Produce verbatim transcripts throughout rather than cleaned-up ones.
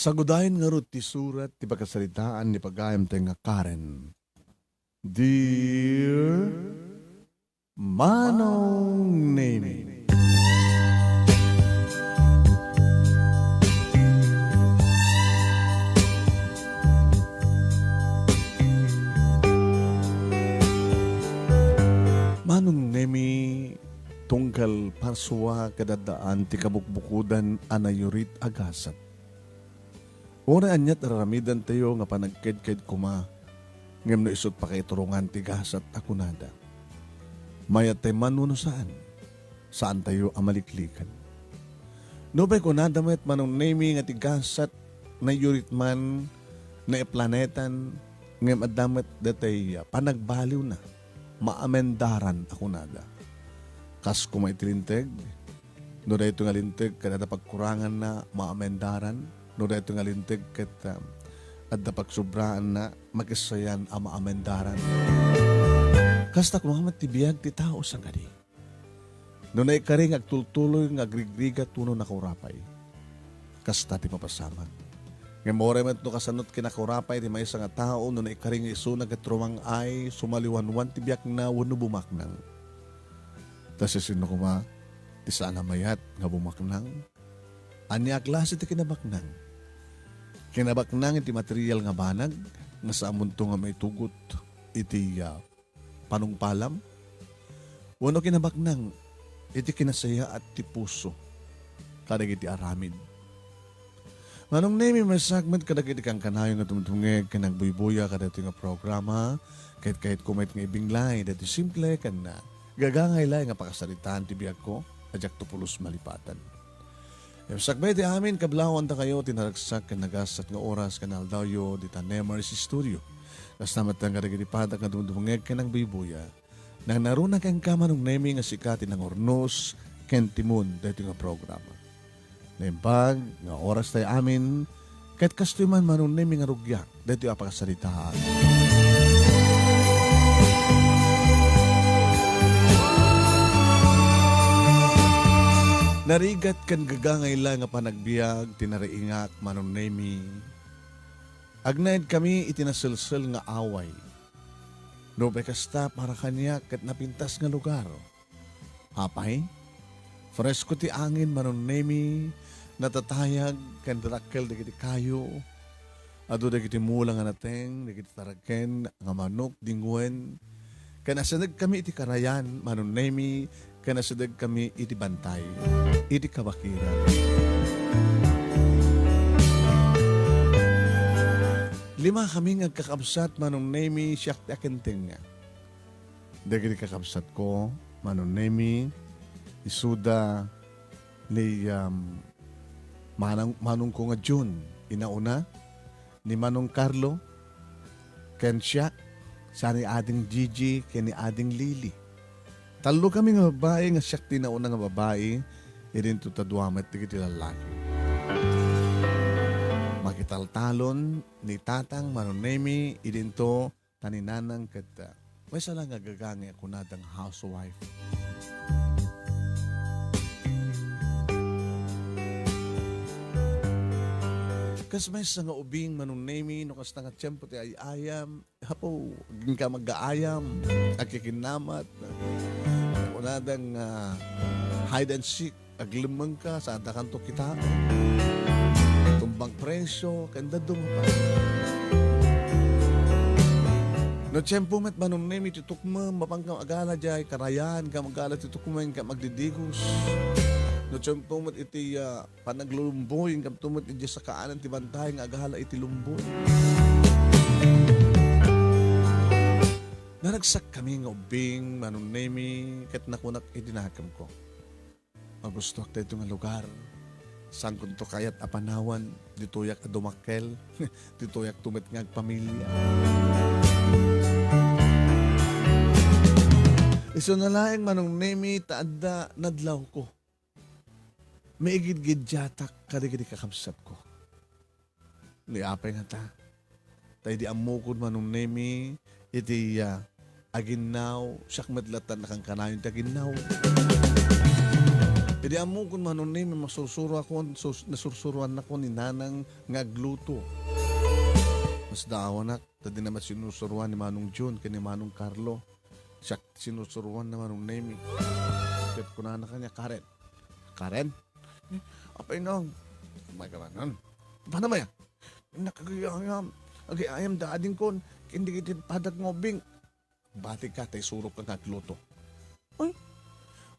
Sagudayen ngarud ti surat ti pakasaritaan ni pagayamtayo nga Karen. Dear Manong Nemi. Manong Nemi, tunggal parsua ket addaan ti kabukbukodan a nayurit a gasat. Uray aniat a raramidantayo nga panagkedked koma, ngem no isut' pakaiturongan ti gasat a kunada, mayattay man wenno saan, saantayo a maliklikan. Nupay kunada met, Manong Nemi, nga ti gasat nayurit man, naiplanetan, ngem adda met datay panagbaliwna, maamendaran a kunada. Kas koma iti linteg, no daytoy nga linteg ket adda pagkuranganna, maamendaran. No daytoy nga linteg ket, um, adda pagsobraanna, makissayan a maamendaran. Kasta koma met ti biag ti tao sangkadi. No naikari nga agtultuloy nga agrigrigat wenno nakaurapay, kasta ti mapasamak. Ngem uray met no kasano't kinakaurapay ti maysa nga tao, no naikari nga isuna ket rumang-ay, sumaliwanwan ti biagna wenno bumaknang. Ta siasino koma ti saan a mayat nga bumaknang? Ania a klase ti kinabaknang? Kinabaknang iti material nga banag nga saamonto nga maitugot iti, ah, panungpalam? Wenno kinabaknang iti kinasayaat ti puso kadagiti aramid? Manong Nemi, maysak met kadagiti kankanayon nga dumdumngeg ken agbuybuya kadaytoy nga programa, ket kayatko met nga ibinglay daytoy simple ken gagangay laeng a pakasaritaan ti biagko a diakto pulos malipatan. Ngem sakbay ti amin, kablaawan dakayo ti naragsak ken nagasat nga oras ken aldawyo dita Nemers Studio. Kasta met kadagiti padak nga dumdumngeg ken agbuybuya. Nangnaruna kenka, Manong Nemi, nga sika ti nangurnos ken timon daytoy nga programa. Naimbag nga oras tay amin, ket kastoy man, Manong Nemi, nga rugyak daytoy a pakasaritaan. Narigat ken gagangay laeng a panagbiag ti nariingak, Manong Nemi. Agnaedkami iti naselsel nga away. Nupay kasta, para kaniak ket napintas nga lugar. Apay, fresko ti angin, Manong Nemi, natatayag ken dakkel dagiti kayo. Adu dagiti mula nga nateng, dagiti taragken nga manok, dingwen. Ken asidegkami iti karayan, Manong Nemi, ken asidegkami iti bantay, iti kabakiran. Limakami nga agkakabsat, Manong Nemi, siak ti akentengnga. Dagiti kakabsatko, Manong Nemi, isuda ni, um, manang-, manongko nga Jun, inauna, ni Manong Carlo, ken siak, sa ni Ading Gigi, ken ni Ading Lily. Tallo kami nga babai, nga siak ti nauna nga babai, idinto ta dua met dagiti lallaki. Makitaltalon ni Tatang, Manong Nemi, idinto ta ni Nanang ket, ah, maysa la nga gagangay a kunada nga housewife. Kas maysa nga ubing, Manong Nemi, no kasta nga tiempo ti ay-ayam, apo, agingka mag-aayam, agkikinnamat, kunada nga hide and seek. Aglemmengka, saantakanto kitaen. Tumbang presio, ken dadduma pay. No tiempo met, Manong Nemi, ti tukmem, mapanka agala diay karayan, ngem agala ti tukmem, ngem agdidigos. No tiempo met iti, ah, panaglulumboy, ngem tumet iti sakaanan ti bantay nga agala iti lumboy. Naragsakkami nga ubbing, Manong Nemi, ket nakunak iti nakemko. Magustoak daytoy nga lugar. Saankonto kayat a panawan, ditoyak a dumakkel, ditoyak tumet nga agpamilia. Isuna laeng, Manong Nemi, ta adda nadlawko. Maigidgiddiatak kadagiti kakabsatko. Ni apay ngata? Ta idi ammokon, Manong Nemi, iti, ah, aginnaw, siak met latta nakankanayon ti aginnaw. Idi ammokon, Manong Nemi, masursuroakon, sus-, nasursuroannakon ni Nanang nga agluto. Masdaawanak, ta dina met sinursuroan ni Manong John ken ni Manong Carlo. Siak sinursuroan na Manong Nemi. Ket kunana kaniak, "Karen." "Karen?" "Apay, Nang." "May ka man, Nang?" "Paano ba yan?" "Nakagayayam. Agayayam da adingkon ken dagiti padak nga ubing." "Batika ta isurok ka nga agluto." "Ay,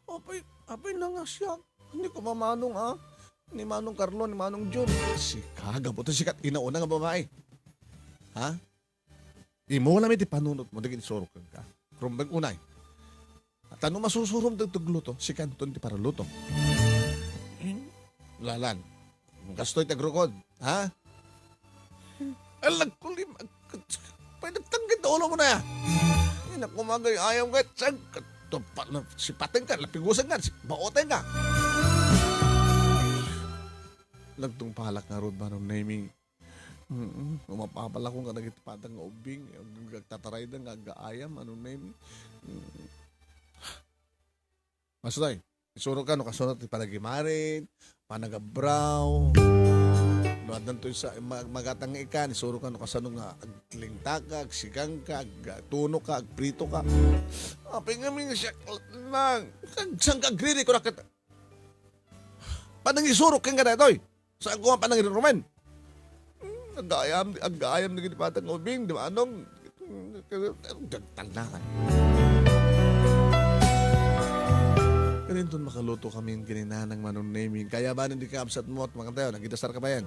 apay, apay na nga siak. Hindi ko mamanong, ah. Ni Manong Carlo, ni Manong John." "Sika, gapu ta sikat inauna nga babae. Ha? Imula mi ti panunot mo, dagiti surok ka. Rumbeng unay. At ano masusurom dagiti agluto? Sikanton ti paraluto." "Hmm? Lalan. Kastoy ti agrukod, ha?" Alagkulim, ag-, pwede tanggen ta ulo mo na ya. Ay, naku, magay-ayam ka, saan ka, tupa na, sipaten ka, lapigusan ka, si-, baoten ka. Nagtungpalak ngarud, Manong Nemi. Mm, umapapalakon kadagiti padak nga ubing, ag-, agtatarayda nga agayayam, Manong Nemi. Mm. Mastoy, isurok ka no kasunod ti panagimarit, panagabraw. No addanto sa ma-, magatang nga ikan, isurok ka no kasano nga aglingta ka, agsigang ka, agtuno ka, agprito ka. Apay ngamin nga siak lang. Kag-, saan ka agriri ko raket? Panangisurok ken ka daytoy. Saan ko nga panangirumen? Hmm, agayam, agayam dagiti padak nga ubing, di ba, Nang? Dagtagnakan. Ken inton makaluto kami ken ni Nanang, Manong Nemi, kaya ba nang di ka absat mo at makatayo, nagidasar ka pa yan?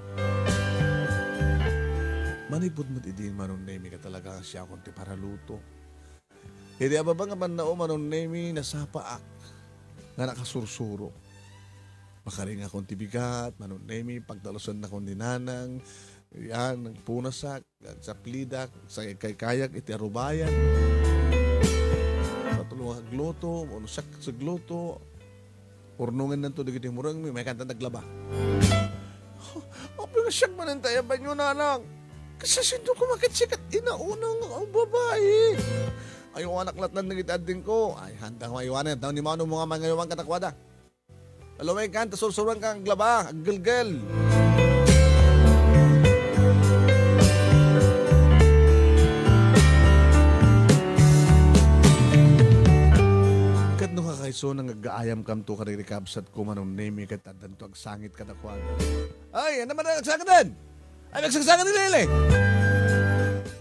Manipud met idin, Manong Nemi, ket talaga siakon ti paraluto. Iti ababa nga pannao, Manong Nemi, nasapaak nga nakasursuro. Makaringakon ti bigat, Manong Nemi, pagdalusannakon ni Nanang, yan, nagpunasak, agsaplidak, agkaykayak iti arubayan. Sa tulong agluto, uno siak sa agluto, urnongennanto dagiti murengmi, maikanta naglaba. Apay nga siak manen ti ayabanyo, Nanang? Kasasino koma ket sikat inauna nga babae? Ayawanak lattan dagiti addingko. Ay, handa nga ayawanan. Daw ni Manong mo nga mangayawan kadakuada. Alumaykan, ta sursuroan ka aglaba, aggelgel. Ket no kakaiso nga aggaayam kamto kadagiti kabsat ko, Manong Nemi, ket addanto agsangit kadakuada. Ay, ania man ti agsangiten? Ay, agsangsangit ni Lele.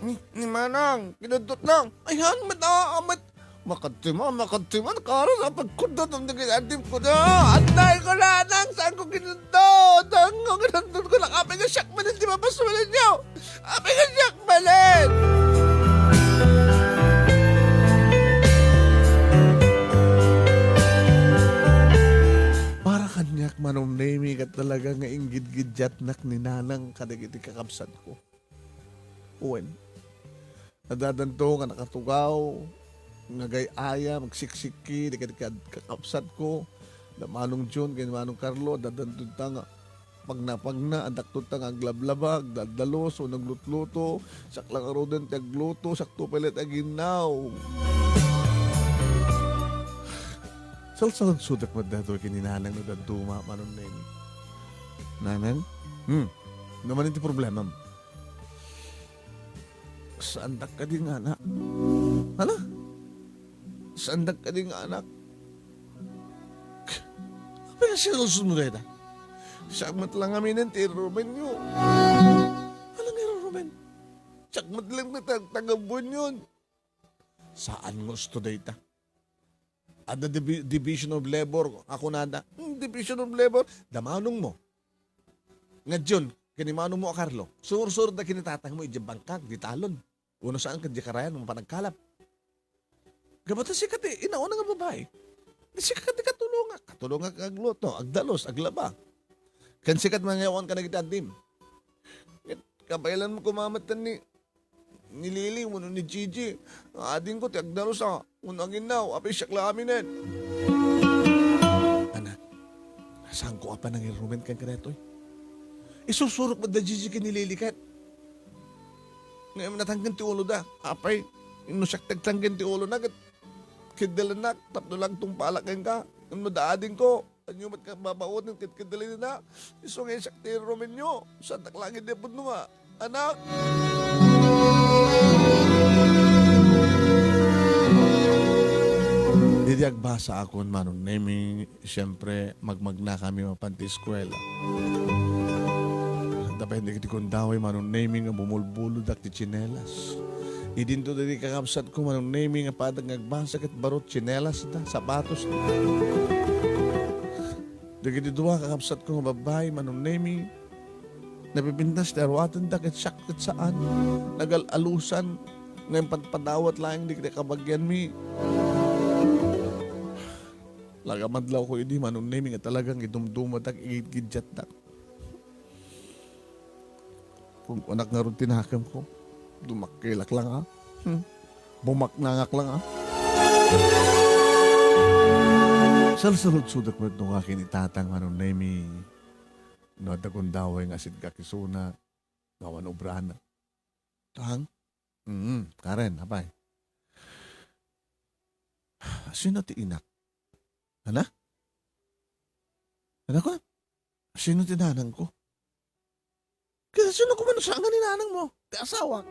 Ni, ni Manang, kinudtot lang. Ay, han, met, ah, met. Makadtima, makadtima, karon, ah, pagkudtot, ang dagiti adding ko na. Antay ko na, Nang, saan ko kinudtot? Saan ko kinudtot ko lang? Apay nga siak man, hindi mapasulan niyo. Apay nga siak manen! Para kaniak, Manong Nemi, ket talaga nga inggidgiddiatnak ni Nanang kadagiti kakabsatko. Wen, addanto nga nakatugaw, nga agay-ayam, agsiksikki, dagiti kad-, kakabsatko, da Manong John, ken Manong Carlo, addanto ta nga pagna-pagna, addakto ta nga aglablaba, agdaldalus, o naglutluto, siak la ngaruden ti agluto, siakto pay la ti aginnaw. Salsaludsodak met daytoy ken ni Nanang no dadduma, Manong Neng. Nanang? Hmm. Ania man ti problemam? Saandak kadi nga anak? Hala? Saandak kadi nga anak? Apay nga sinalsol mo dayta? Siak met lang aminen ti irurumenyo. Hala nga irurumen? Siak met lang ti tag-, tagabuenyon. Saan nga usto dayta? Adda divi-, division of labor, a kunada. Hmm, division of labor? Da manong mo. Nga John, ken ni manong mo a Carlo, sursuro da ken ni tatang mo idiay bangkag, di talon. Wenno saan ket diay karayan, mapan agkalap. Gapu ta sika ti inauna nga babai. Di sika ti katulongak. Katulongak agluto, agdalus, aglaba. Ken sika ti mangayawan kadagiti addim. Ket kabaelan mo koma met ni, ni Lily wenno ni Gigi. Adingko ti agdalus a wenno aginnaw, apay siak la aminen. Anak, saanko a panangirumen kenka daytoy? Isursurok met da Gigi ken ni Lily ket. Ngem natangken ti uloda. Apay, no siak ti agtangken ti ulona ket keddelennak tapno la agtungpalak kenka. Ngem no da adingko, Anyo met nga babaonen ket kadalina, isu nga siak ti irurumenyo. Saandak laeng idi a pudno nga anak. Idi agbasaakon, Manong Nemi, siyempre, magmagnakami mapan ti eskuela. Adda pay dagiti gundaway, Manong Nemi, nga bumulbulodak ti tsinelas. Idinto dagiti kakabsatko, Manong Nemi, nga padagna agbasa ket baro tsinelasda, sapatosda. Dagiti dua kakabsatko nga babbai, Manong Nemi, napipintas ti aruatenda ket siak ket saan. Nagal-alusan nga impadpadawat laeng dagiti kabagianmi. Lagamadlawko idi, Manong Nemi, nga talagang idumdumadak, igidgiddiatdak. Kunkunak ngarud ti nakemko. Dumakkelak la nga. Hmm. Bumaknangak la nga. Salsaludsodek met no nga ken ni Tatang, Manong Nemi. No adda gundaway nga asidgak isuna, nga awan obrana. Tang? Mm, Karen, apay. Sino ti inak? Ana? Anak ko? Sino ti nanangko? Kaya sino ko man saan nga ni nanangmo? Ti asawak.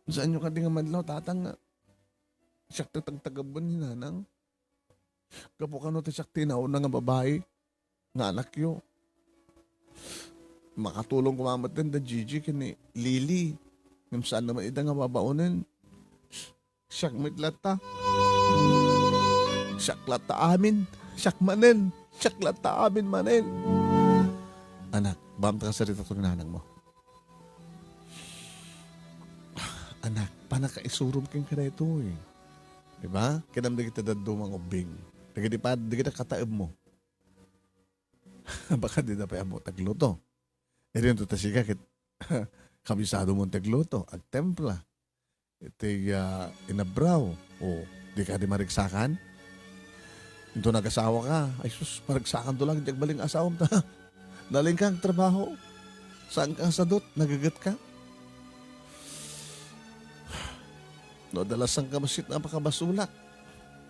Saanyo kadi nga madlaw, Tatang, nga siak ti tagtagabon ni Nanang? Gapu kano ti siak ti nauna nga babai nga anakyo. Makatulong koma met da Gigi ken ni Lily. Ngem saan naman ida nga babaonen. Siak met latta. Siak latta amin. Siak manen. Siak latta amin manen. Anak, baam ta kasarita to ni nanangmo. Anak, panakaisurom kenka daytoy. Di ba? Kinam dagiti dadduma nga ubbing. Dagiti pad-, dagiti kataebmo. Baka dida pay ammo ti agluto. Idinto ta sika ket kabisado mo ti agluto, agtempla. Iti, ah, inabraw. O, di kadi marigsakan? Inton nagasawa ka, ay sus, marigsakanto lang iti agbalin nga asawam ta. Nalingka nga agtrabaho. Saanka nga sadut, nagagetka. No adda la sangkabassit a pakabasolak,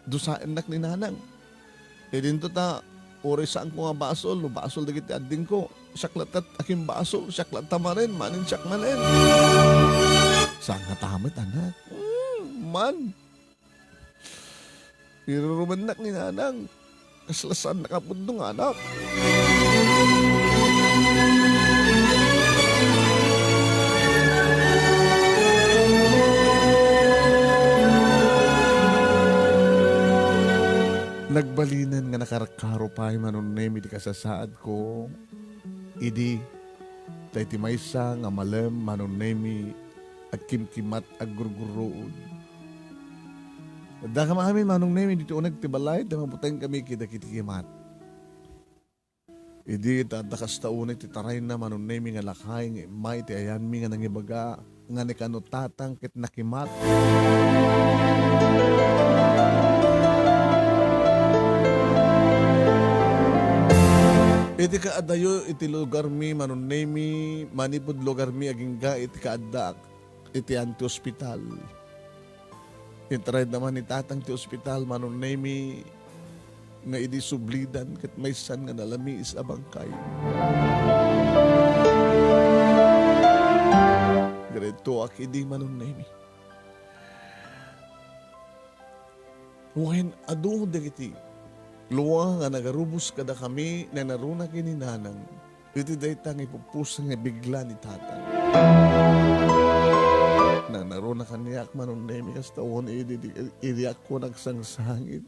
dusaennak ni Nanang. Idinto ta, uray saanko nga basol, no basol dagiti addingko, siak latta ti akimbasol, siak latta manen, manen siak manen. Saan nga ta met, anak? Mm, man. Irurumennak ni Nanang. Kasla saannak a pudno nga anak. Nagbalinen nga nakarkaro pay, Manong Nemi, ti kasasaadko. Idi, ta iti maysa nga malem, Manong Nemi, agkimkimat, aggurgurruod. Addakami amin, Manong Nemi, ditoy uneg ti balay, ta mabutengkami kadagiti kimat. Idi, ta adda kasta unay ti tarayna, Manong Nemi, nga lakay nga immay ti ayanmi nga nangibaga, nga ni kano Tatang ket nakimat. Iti kaadayo iti lugarmi, Manong Nemi, manipud lugarmi agingga iti kaaddaak iti anti-ospital. Intarayda man ni Tatang ti ospital, Manong Nemi, nga idi sublidan ket maysan nga nalamiis a bangkay. Diretsoak idi, Manong Nemi. Wen adu dagiti lua nga nagarubos kadakami, nanaruna ken ni Nanang iti dayta nga ipupusa nga bigla ni Tatang. Nanaruna kaniak, Manong Nemi, kasta wen idi, idi, idi agko nagsangsangit.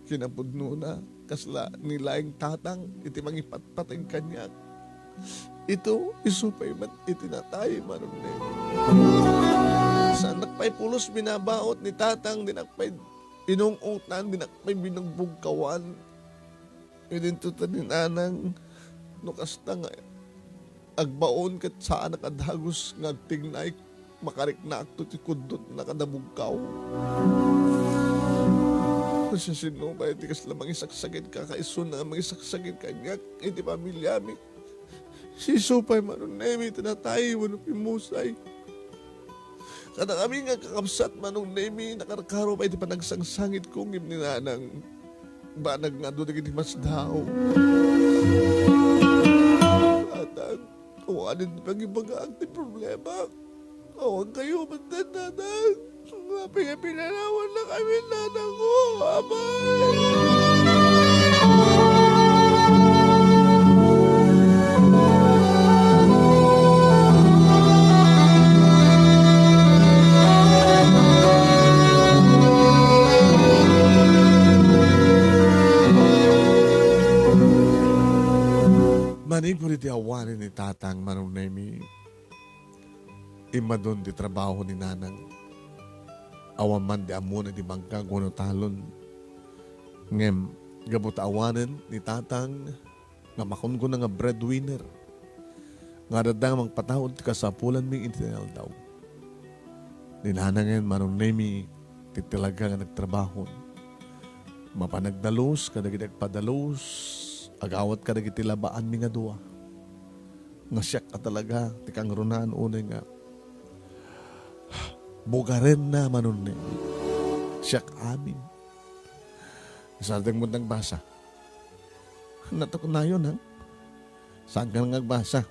Kinapudnona, kasla ni laeng Tatang iti mangipatpateg kaniak. Ito, isu pay met iti natay, Manong Nemi. Saannak pay pulos binabaot ni Tatang, dinak pay inung-utan, dinak pay binugbugkawan. Idinto ta ni Nanang, no kasta nga agbaon ket saanak a dagus nga agtignay, makariknaakto ti kudnotna kada bugkaw. Siasino pay ti kasla mangisaksakit kakaisuna a mangisaksakit kaniak iti pamiliami? Isu pay, Manong Nemi, ti natay wenno pimmusay. Kadakami nga kakabsat, Manong Nemi, nakarkaro pay ti panagsangsangitko ngem ni Nanang. banag nga adu dagiti masdaaw. Tatang, awanen ti pangibagaak ti problema. Awan kayo, Tatang. Apay nga pinanawan na kami, Tatang ko? Apay! Manipud iti awanen ni Tatang, Manong Nemi, immadun ti trabaho ni Nanang. Awan man ti ammona iti bangkag wenno talon. Ngem, gapu ta awanen ni Tatang nga makunkuna nga breadwinner, nga adda nga mangpataud ti kasapulanmi iti aldaw. Ni Nanangen, Manong Nemi, ti talaga nga nagtrabaho. Mapan nagdalus kadagiti agpadalus, agawat kadagiti labaanmi nga dua. Nga siak a talaga ti kangrunaan unay nga bugarenna, Manong Nemi. Siak amin. Sardeng mo nagbasa. Natuknayon, ha? Saan ka nang agbasa?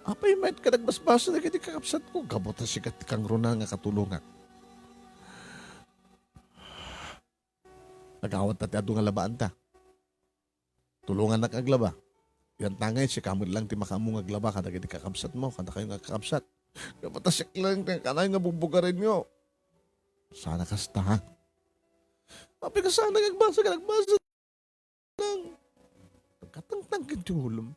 Apay met ka nagbasbasa dagiti kakabsatko? Gapu ta sika ti kangrunaan nga katulongak. Agawat ta ti adu nga labaanta. Tulongannak aglaba. Yan tangay, sika met lang ti makaammo nga aglaba kadagiti kakabsatmo, kadakayo nga kakabsat. Gapu ta siak lang ti kanayon nga bubugarenyo. Sana kasta, ha? Apay ka sana nga agbasa ka, nagbasa lang. Nagkatangtang ken ti ulom.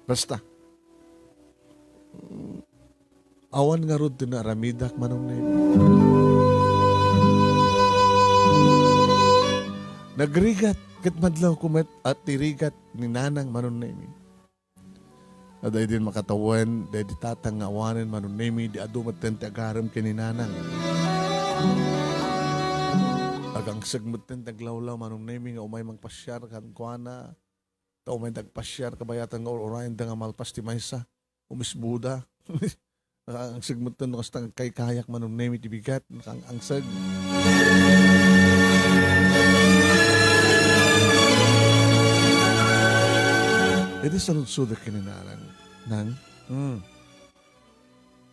Basta. Mm, awan ngarud ti naaramidak, Manong Nemi. Nagrigat, ket madlawko met a ti rigat ni Nanang, Manong Nemi. Adda idin makatawen, daydi Tatang nga awanen, Manong Nemi, di adu metten ti agarem ken ni Nanang. Agangseg metten ti aglawlaw, Manong Nemi, nga umay mangpasiar kenkuana. Ta umay dagpasiar, kabayatan nga ur-urayenda nga malpas ti maysa. Umisbuda. Agangseg metten no kasta nga agkaykayak, Manong Nemi, ti bigat. Nakaang-angseg. Idi saludsodek ken ni Nanang, "Nang, hmm,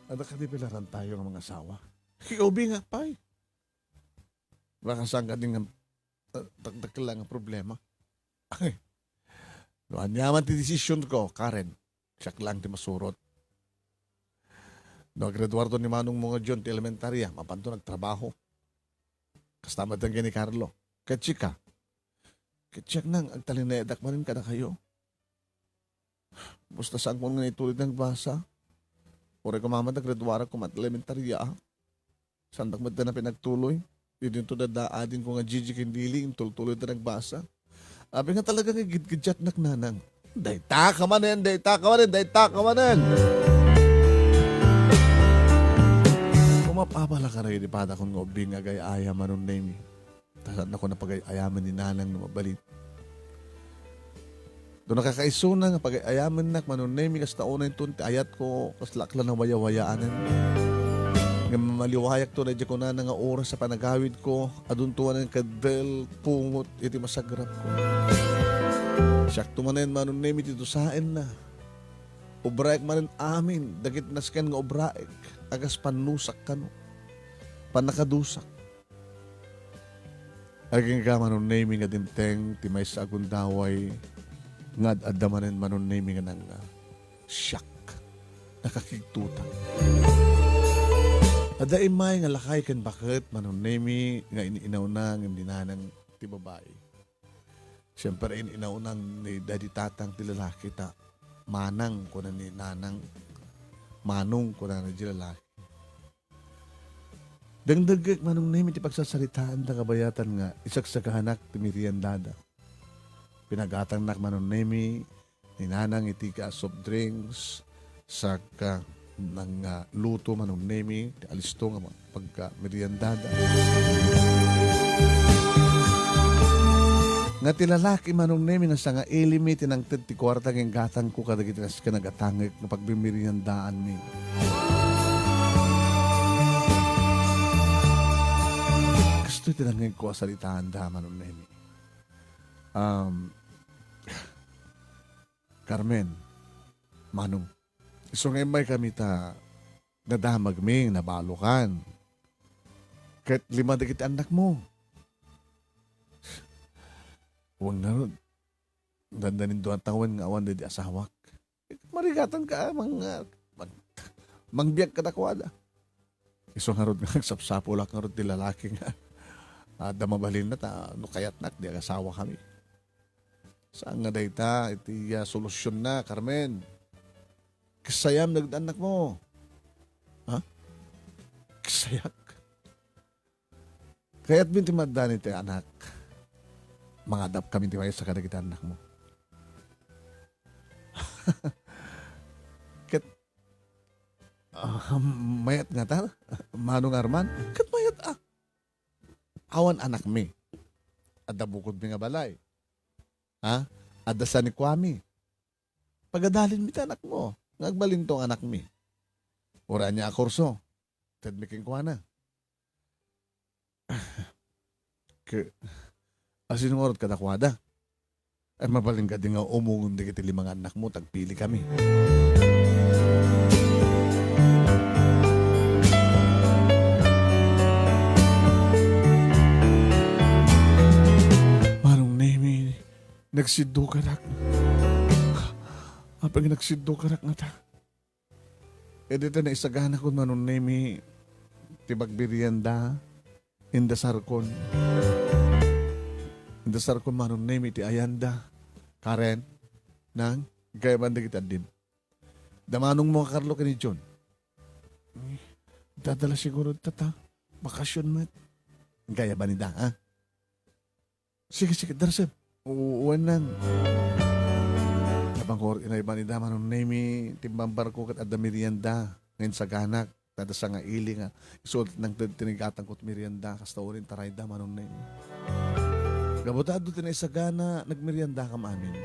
adda kadi pay la rantayo nga mangasawa?" Ikaw, ubing, apay. Baka saan kadi nga, ah, dakdakkel nga problema. Ay, no ania man ti desisyonko, Karen, siak lang ti masurot. No agraduarto ni manongmo nga John ti elementarya, mapanto nagtrabaho. Kasta met ken ni Carlo. Ket sika? Ket siak, Nang, agtalinaedak manen kadakayo. Basta saanko nga ituloy nagbasa. Uray koma met agraduarak koma ti elementarya. Saandak met a pinagtuloy. Idinto dadda adingko nga Gigi ken Lily, intultuloy da nagbasa. Apay nga talaga nga gidgiddiatnak, Nanang. Dayta ka manen, dayta ka manen, dayta ka manen. Umapapala ka dagiti padakon nga ubbing nga agay-ayam, Manong Nemi. Ta saannako a pagay-ayamen ni Nanang no mabalin. No nakakaisuna nga pagay-ayamennak, Manong Nemi, kasta unayton ti ayatko, kasla ak la nawayawayaanen. Ngem maliwayakto daydi kunana nga oras a panagawidko, adunto manen ket bell, pungot iti masagrapko. Siakto manen, Manong Nemi, ti dusaenna. Ubraek manen amin dagiti nasken nga ubraek, a kas pannusak kano, pannakadusak. Agingga, Manong Nemi, nga dimteng ti maysa a gundaway nga ad-adda manen, Manong Nemi, nga nang, ah, siak, nakakigtutak. Adda immay nga lakay ken baket, Manong Nemi, nga in-inawna ngem ni Nanang ti babai. Siempre, in-inawna ni Daddy Tatang ti lalaki ta Manang, kuna ni Nanang. Manong, kuna ni di lalaki. Dengdengngek, Manong Nemi, ti pagsarsaritaanda kabayatan nga isagsaganak ti meriendada. Pinagatangnak, Manong Nemi, ni Nanang iti ga soft drinks, saka nang, ah, luto, Manong Nemi, ti alisto nga pagkameriendada. Nga ti lalaki, Manong Nemi, nasangailimi ti nangted ti kuarta ken gatangko kadagiti nasken a gatangek nga pagmemeriendaanmi. Ito ti nangngegko a salitaanda, Manong Nemi. Um, Carmen, Manong, isu nga immaykami ta nadamagmi, nabalokan. Ket lima dagiti annakmo. Wen ngarud, dandanin dua tawen nga awan daydi asawak. Marigatanka, ah, mang-, ah, mang-, mangbiag kadakuada. Isu ngarud nga agsapsapulak ngarud ti lalaki nga adda mabalinna ta no kayatnak, di agasawakami. Saan nga dayta iti, ah, solusionna, Carmen? Kasayam dagiti annakmo. Ha? Kasayak? Kayatmi ti maaddanan ti anak. Mangadapkami ti maysa kadagiti annakmo. Ket, ah, mayat ngata, Manong Arman? Ket mayat, ah. Awan anakmi. Adda bukodmi nga balay. Ha? Adda sanikuami. Pagadalinmi ti anakmo, nga agbalinto nga anakmi. Uray ania a kurso, tedmi kenkuana. Ke-, asino ngarud kadakuada? Ay, mabalin kadi nga umongem dagiti lima nga annakmo, ta agpilikami. Manong Nemi, nagsiddukadak. Apay nga nagsiddukadak ngata? Idi ta naisaganakon, Manong Nemi, ti magmerienda, indasarkon. Indasarkon, Manong Nemi, ti ayanda. Karen, nang, gayaban dagiti addim. Da manongmo nga Carlo ken ni John. Eh, dadala siguro ta, ta. Bakasyon met. Gayaban ida, ha? Sige, sige, darasem. Wen nang. Abang ko, inayban ida, Manong Nemi, timbambarko ket adda merienda. Ngayon saganak, tada sa nga ili nga, isu ti nangted ti naigatangko ti merienda, kasta urin tarayda, Manong Nemi. Gapu ta adu ti naisagana, nagmeriendakam amin.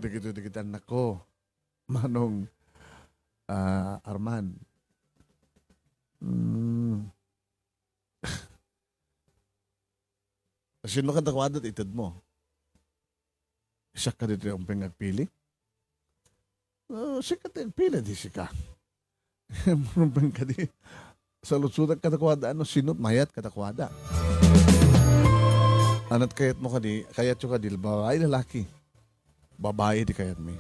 Dagitoy, dagiti annakko, Manong, ah, Arman. Mm. Sino kadakuada ti itedmo? Siak kadi ti umpeng agpili? Ah, sika ti agpili, di sika. Umpeng kadi. Saludsodak kadakuada, ano, sino ti mayat kadakuada? Ania ti kayatmo kadi, kayatyo kadi, babai, lalaki? Babai ti kayatmi.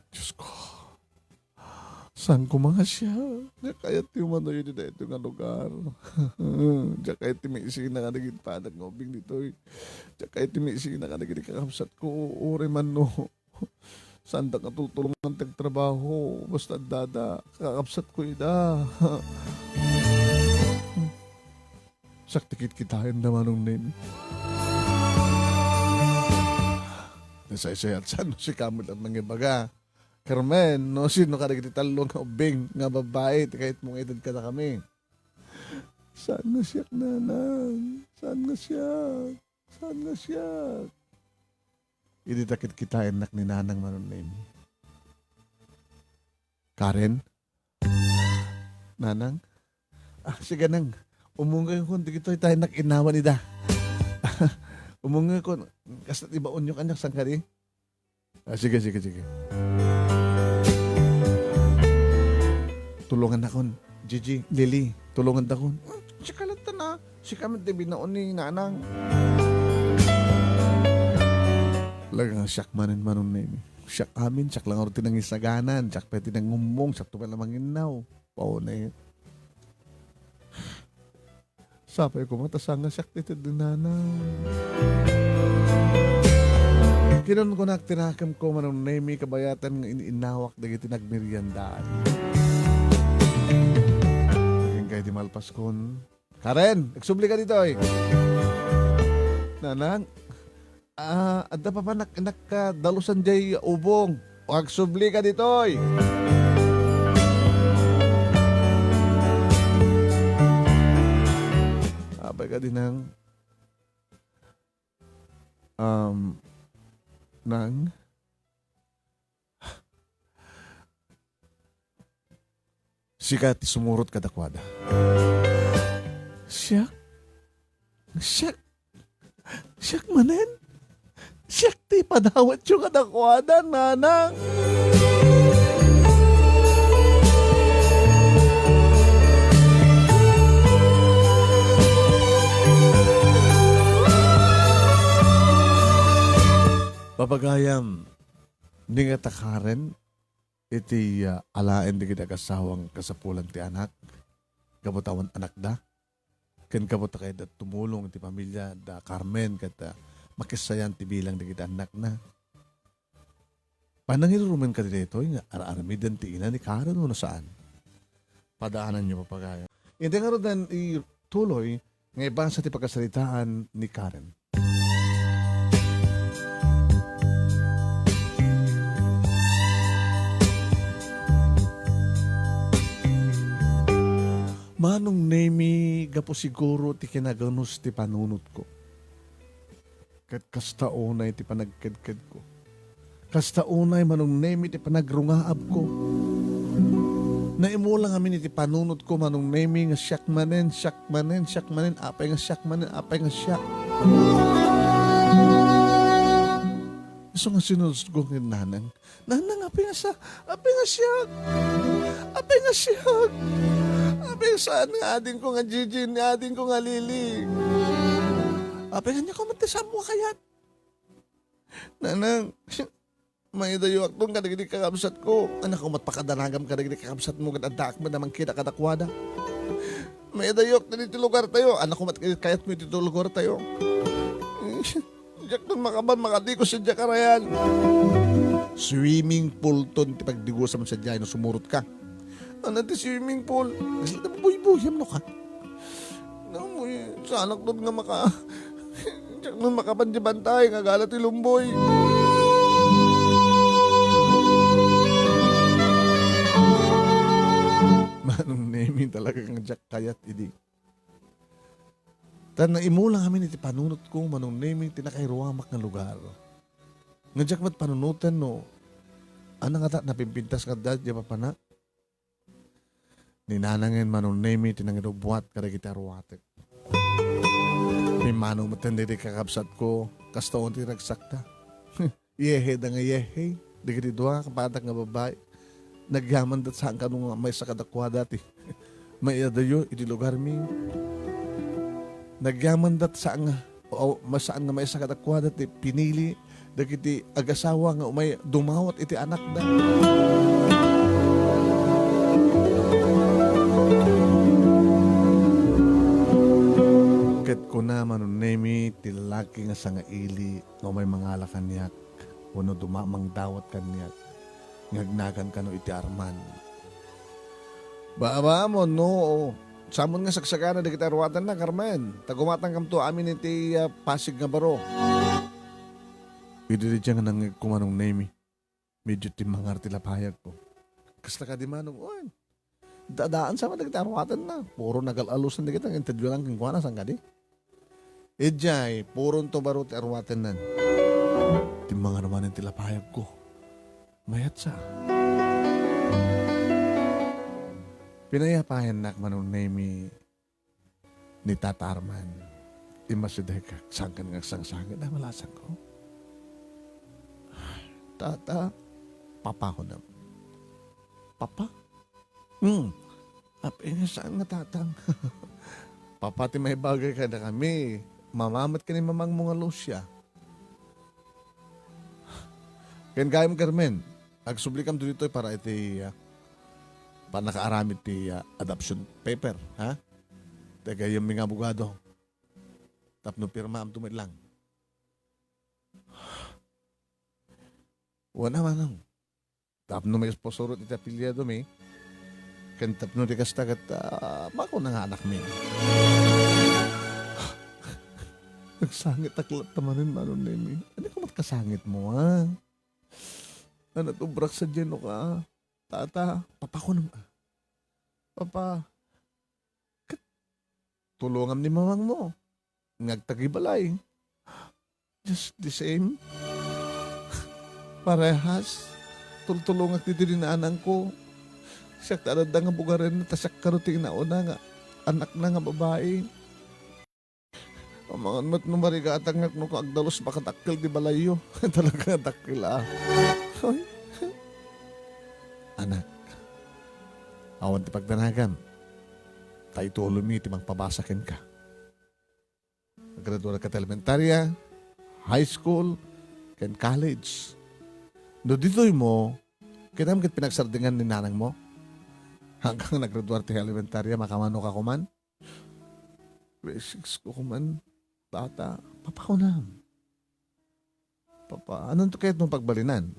Diyos ko. Saan ko mangasiak? Diak kayat ti umanoyo iti daytoy nga lugar. Diak kayat ti maisina kadagiti padak nga ubing ditoy. Diak kayat ti maisina kadagiti kakabsatko. Uray man no, saandak nga tultulongan ti agtrabaho. Basta addada, kakabsatko ida. Siak ti kitkitaenda, Manong Nemi. Nasaysayat saan no sika met ti mangibaga. Carmen, no sino kadagiti tallo nga ubbing nga babbai ti kayatmo nga ited kadakami? Saan nga siak, nanang? Saan nga siak? Saan nga siak? Idi ta kitkitaennak ni nanang, Manong Nemi. Karen? Nanang? Ah, sige, nang. Umungekon dagitoy ta innak innawan ida. Umungekon. Kasta ti baonyo kaniak, saan kadi? Ah, sige, sige, sige. Tulongannakon. Gigi, Lily, tulongandakon. Hmm, sika latta na. Sika met ti binaon ni nanang. Talaga nga siak manen, Manong Nemi. Siak amin, siak lang ti nangisaganan, siak pay ti nangummong, siak to pay la manginnaw. Paunay. Sapay koma ta saan nga siak ti ited ni nanang. Kinunkunak ti nakemko, Manong Nemi, kabayatan nga in-innawak dagiti nagmeriendaan. Agingga idi malpaskon, Karen, agsubli ka ditoy. Nanang, ah, adda pay nak-, nakadalusan jay ubong. Agsubli ka ditoy. Apay kadi, nang, um, nang, sika ti sumurot kadakuada. Siak? Siak, siak manen? Siak ti padawatyo kadakuada, nanang. Papagayam, ni nga ta Karen, iti, ah, alaen dagiti agasawang kasapulan ti anak, gapu ta awan anakda, ken gapu ta kayatda tumulong iti pamilya da Carmen ket, ah, makissayan ti bilang dagiti annakna. Panangirurumen kadi daytoy nga ar-armiden ti ina ni Karen wenno saan? Padaananyo, papagayam. Iti ngaruden, ituloy nga ibasa ti pakasaritaan ni Karen. Manong Nemi, gapu siguro ti kinaganus ti panunotko. Ket kasta unay ti panagkedkedko. Kasta unay, Manong Nemi, ti panagrungaabko. Naimula ngamin iti panunotko, Manong Nemi, nga siak manen, siak manen, siak manen, apay nga siak manen, apay nga siak. Isu nga sinulsol ko ken nanang. Nanang, apay nga sa-, apay nga siak. Apay nga siak. Apay nga saan nga adingko nga Gigi, ni adingko nga Lily. Apay nga niya ko met ti saan mo kayat. Nanang, maidayoakton kadagiti kakabsatko. Anak ko met pakadanagam kadagiti kakabsatmo ket addaak met a mangkita kadakuada. Maidayoakton iti lugartayo. Anak ko met kayatmo iti lugartayo. Diakton makaban makadikos sadiay karayan. Swimming pool ton ti pagdigosam sadiay no sumurotka. Ano ti swimming pool? Kasla ti buybuyam no ka. Namoy, sanakton nga maka-, diakton makapan ti bantay nga gala ti lumboy. Manong Nemi, talaga nga diak kayat idi. Ta naimula ngamin iti panunotko, Manong Nemi, ti nakairuamak nga lugar. Nga diak met panunoten no ania ngata napimpintas nga adda diay papanak. Ni nanangen, Manong Nemi, ti nangirubbuat kadagiti aruatek. Pimmanaw metten dagiti kakabsatko, kasta unay ti ragsakda. Yeheda nga yehey dagiti dua a kapadak nga babbai. Nagyamandat saan kano nga maysa kadakuada ti maiadayo iti lugarmi. Nagyamandat saan nga, o, saan nga maysa kadakuada ti pinili dagiti agasawa nga umay dumawat iti anakda. Ket kuna, Manong Nemi, ti lalaki nga sangaili nga umay mangala kaniak wenno duma-, mangdawat kaniak nga agnagan kano iti Arman. Ba-, ba-, ammo no, samon nga sagsagana dagiti aruatenna, Carmen, ta gumatangkamto amin iti, ah, Pasig nga baro. Idi daydiay nga nangngegko, Manong Nemi, medyo timmangar ti lapayagko. Kasla kadi, Manong, oy, dadaan sa dagiti aruatenna. Puro nagal-alusan dagita, intedyo lang kenkuana, saan kadi? Idiay, puronto baro ti aruatennan. Timmangar manen ti lapayagko. Mayat sa. Pinayapayannak, Manong Nemi, ni Tata Arman. Immasidegak, sangkan nga agsangsangit, a, malasangko. Tata, papa ko na. Papa? Hmm. Apay nga saan nga tatang? Papa ti maibagay kadakami. Mama met ken ni mamangmo nga Lucia. Ken gayam, Carmen, agsublikam ditoy para iti, ah, panakaaramid ti, ah, adoption paper, ha? Ti gayammi nga abogado. Tapno pirmaamto met lang. Wen a, Manong. Tapno maispusurot iti apelyidomi, ken tapno di kasta ket, ah, makuna nga anakmi. Nagsangit ak latta manen, Manong Nemi. Ania ko met kasangitmo, a? Ania ti ubrak sadiay no ka? Tata, papa ko nang, papa, ket tulongam ni mamangmo nga agtagibalay. Just the same. Parehas. Tultulongak ditoy ni nanangko. Siak ti adda nga bugarenna, ta siak kano ti inauna nga anakna nga babai. Amangan met no marigatak nga no agdalus makadakkel ti balayyo. Talaga nga dakkel, a. Hoy. Anak, awan ti pagdanagam. Ta ituloymi ti mangpabasa kenka. Graduarka ti elementarya, high school, ken college. No ditoymo, kitam ket pinagsardingan ni nanangmo? Hanggang nagraduar ti elementarya, makamano ka koman? Grade six ko koman, tata. Papa, kunam. Papa, anonto kayatmo pagbalinan?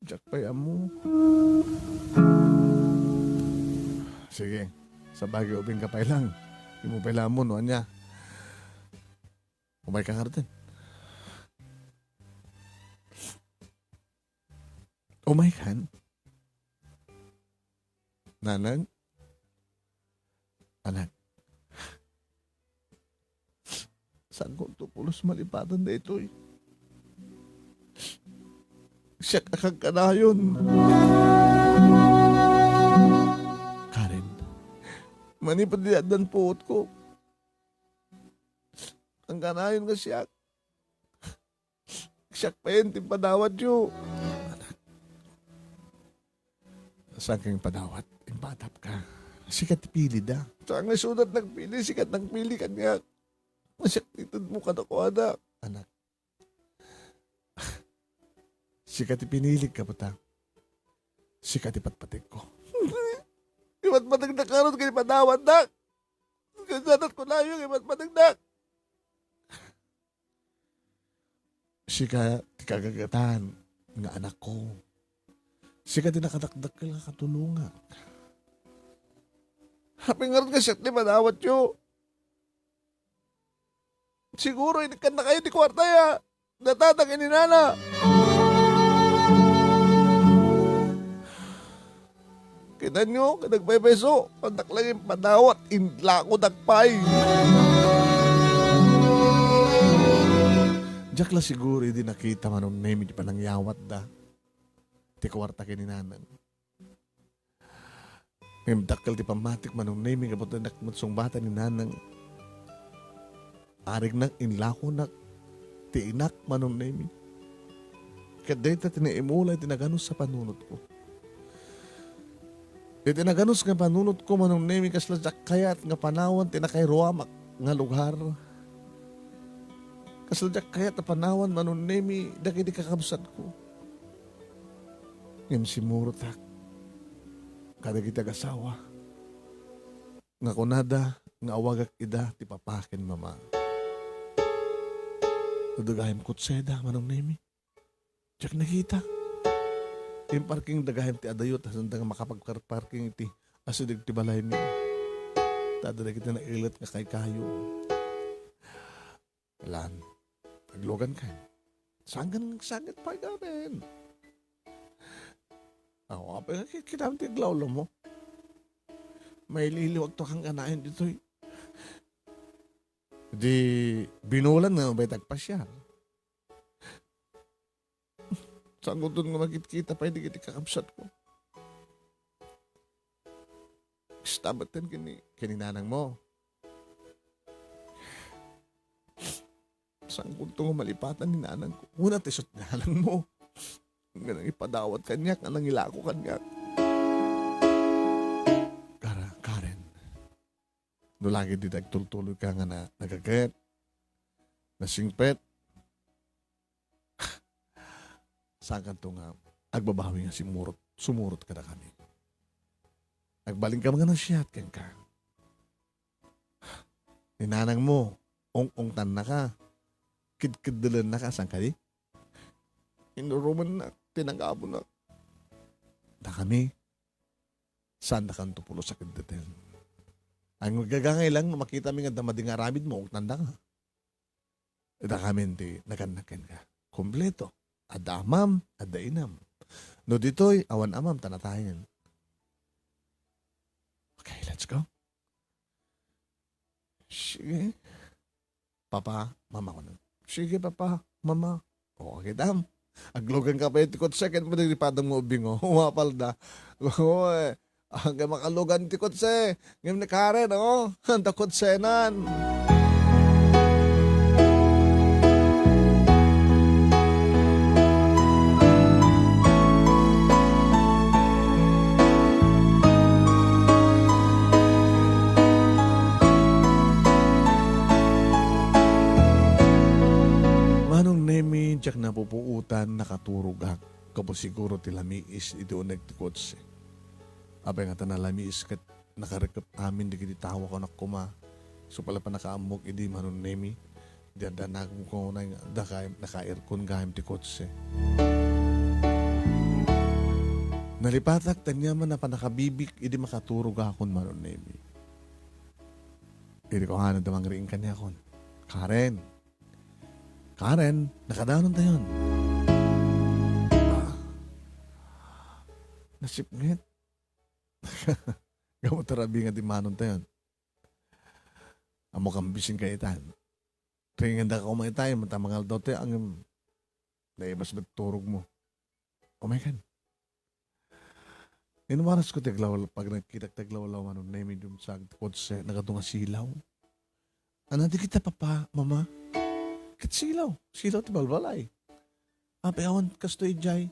Diak pay ammo. Sige. Sabagay, ubing ka pay lang. Di mo pay la ammo no ania. Umayka ngaruden. Umaykan? Nanang? Anak. Sangkonto pulos malipatan daytoy. Siak a kankanayon. Karen. Manipud di addan puotko, kankanayon nga siak. Siak payen ti impadawatyo. Saan ka impadawat? Impadawat ka. Sika ti pilida. Saan nga isuda ti nagpili? Sika ti nagpili kaniak. Siak ti itedmo kadakuada. Anak. Sika ti pinilik, kaputa. Sika ti patpategko. Ipatpategnak ngarud ken ipadawatnak. Ket nadatko layo nga ipatpategnak. Sika ti kagagatan nga anakko. Sika ti nakadakdakkel nga katulongak. Apay ngarud nga siak ti madawatyo? Siguro, inikkannakayo ti kuarta ya. Datata ken ni nana. Kitanyo, ket agpaypayso, annak lang impadawat, inlakodak pay. Diak la siguro idi nakita Manong Nemi ti panangyawatda ti kuarta ken ni nanang. Ngem dakkel ti pammatik, Manong Nemi, nga batennak met sungbatan ni nanang. Arignak, inlakonak ti inak, Manong Nemi. Ket dayta ti naimula iti naganus a panunotko. Iti naganus nga panunotko, Manong Nemi, kasla diak kayat nga panawan ti nakairuamak nga lugar. Kasla diak kayat a panawan, Manong Nemi, dagiti kakabsatko. Ngem simmurotak kadagiti agasawa nga kunada nga awagak ida ti papa ken mama. Dagayem kotseda, Manong Nemi. Diak nakita. Imparkingda gayam ti adayo, ta sanda nga makapagparparking iti asideg ti balaymi. Ta adda dagiti nailet nga kaykayo. Lan, aglugan ka. Sanggan nga agsangit pay, Karen. Aw, apay nga kit-, kitam ti aglawlawmo. Maililiwag to kang kanayon ditoy. Di binulan nga mabay tagpasiar. Sangguton nga makitkita pay dagiti kakabsatko. Kasta met ken ni, ken ni nanangmo. Sangguton nga malipatan ni nanangko. Una ti isut ni nanangmo nga nangipadawat kaniak, nga nangilako kaniak. Kara-, Karen, no lagi di nagtultuloy ka nga na-, nagaget, nasingpet, saan kanto nga agbabawi nga simurot, sumurot kadakami. Agbalin ka nga nasiat kenka. Ni nanangmo, ong-ongtannaka, kidkiddilennaka, saan kadi? Inurumennak, tinagabunak. Dakami, saan dakanto pulos a kidditen. Ay, magagangay lang no makitami nga adda madi nga aramidmo, ongtandaka. Dakamin ti nagannak kenka. Kompleto. Adda amam, adda inam. No ditoy, awan amam, ta natayen. Okay, let's go. Sige. Papa, mama ko na. Sige, papa, mama. O, kitam. Aglugan ka pay ti kotse, ken pwede di padam nga ubing, o. Umapal da. Oy, agay makalugan ti kotse. Ngem ni Karen, o. Anta kotsenan. Diak napupuotan, nakaturogak. Gapu siguro ti lamiis iti uneg ti kotse. Apay nga ta nalamiis ket nakarekep amin dagiti tao a kunak koma. Isu pay la pannakaammok idi Manong Nemi. Diak danagko nga naka-, naka-aircon gayam ti kotse. Nalipatak ti aniaman a pannakabibik idi makaturogakon Manong Nemi. Idi kuana da mangriing kaniakon, "Karen! Karen! Nakadanontayon!" Ah. Nasipnget. Gapu ta rabii nga di manontayon. Ammok a bisin ka itan. Ringenda ka koma itay, mata mangaldaw tayo, ngem naibas met turogmo. Umaykan. Inumaras ko ti aglawlaw, pag nagkitak ti aglawlaw, Manong Nemi, dum sa kotse, nagadu nga silaw. Ana, di kita, papa, mama? Ket silaw, silaw ti balbalay. Apay awan kastoy idiay.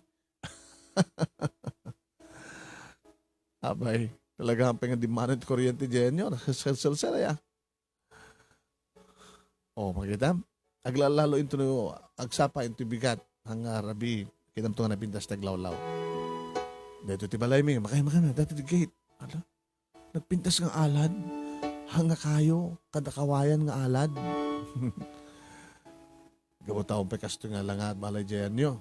Apay, talaga pay nga di manen ti kuryente diay, Junior. Sel-, sel-, sel-, ya. Oh, makita? Aglalalo into no, agsapa into bigat. Ang, ah, rabii, kitam to nga napintas ti aglawlaw. Dito ti balay mi, makay, makay na, dati di gate. Ala, nagpintas nga alad. Hanga kayo, kada kawayan nga alad. Gapu taon pa kasto nga langat balay diay nyo.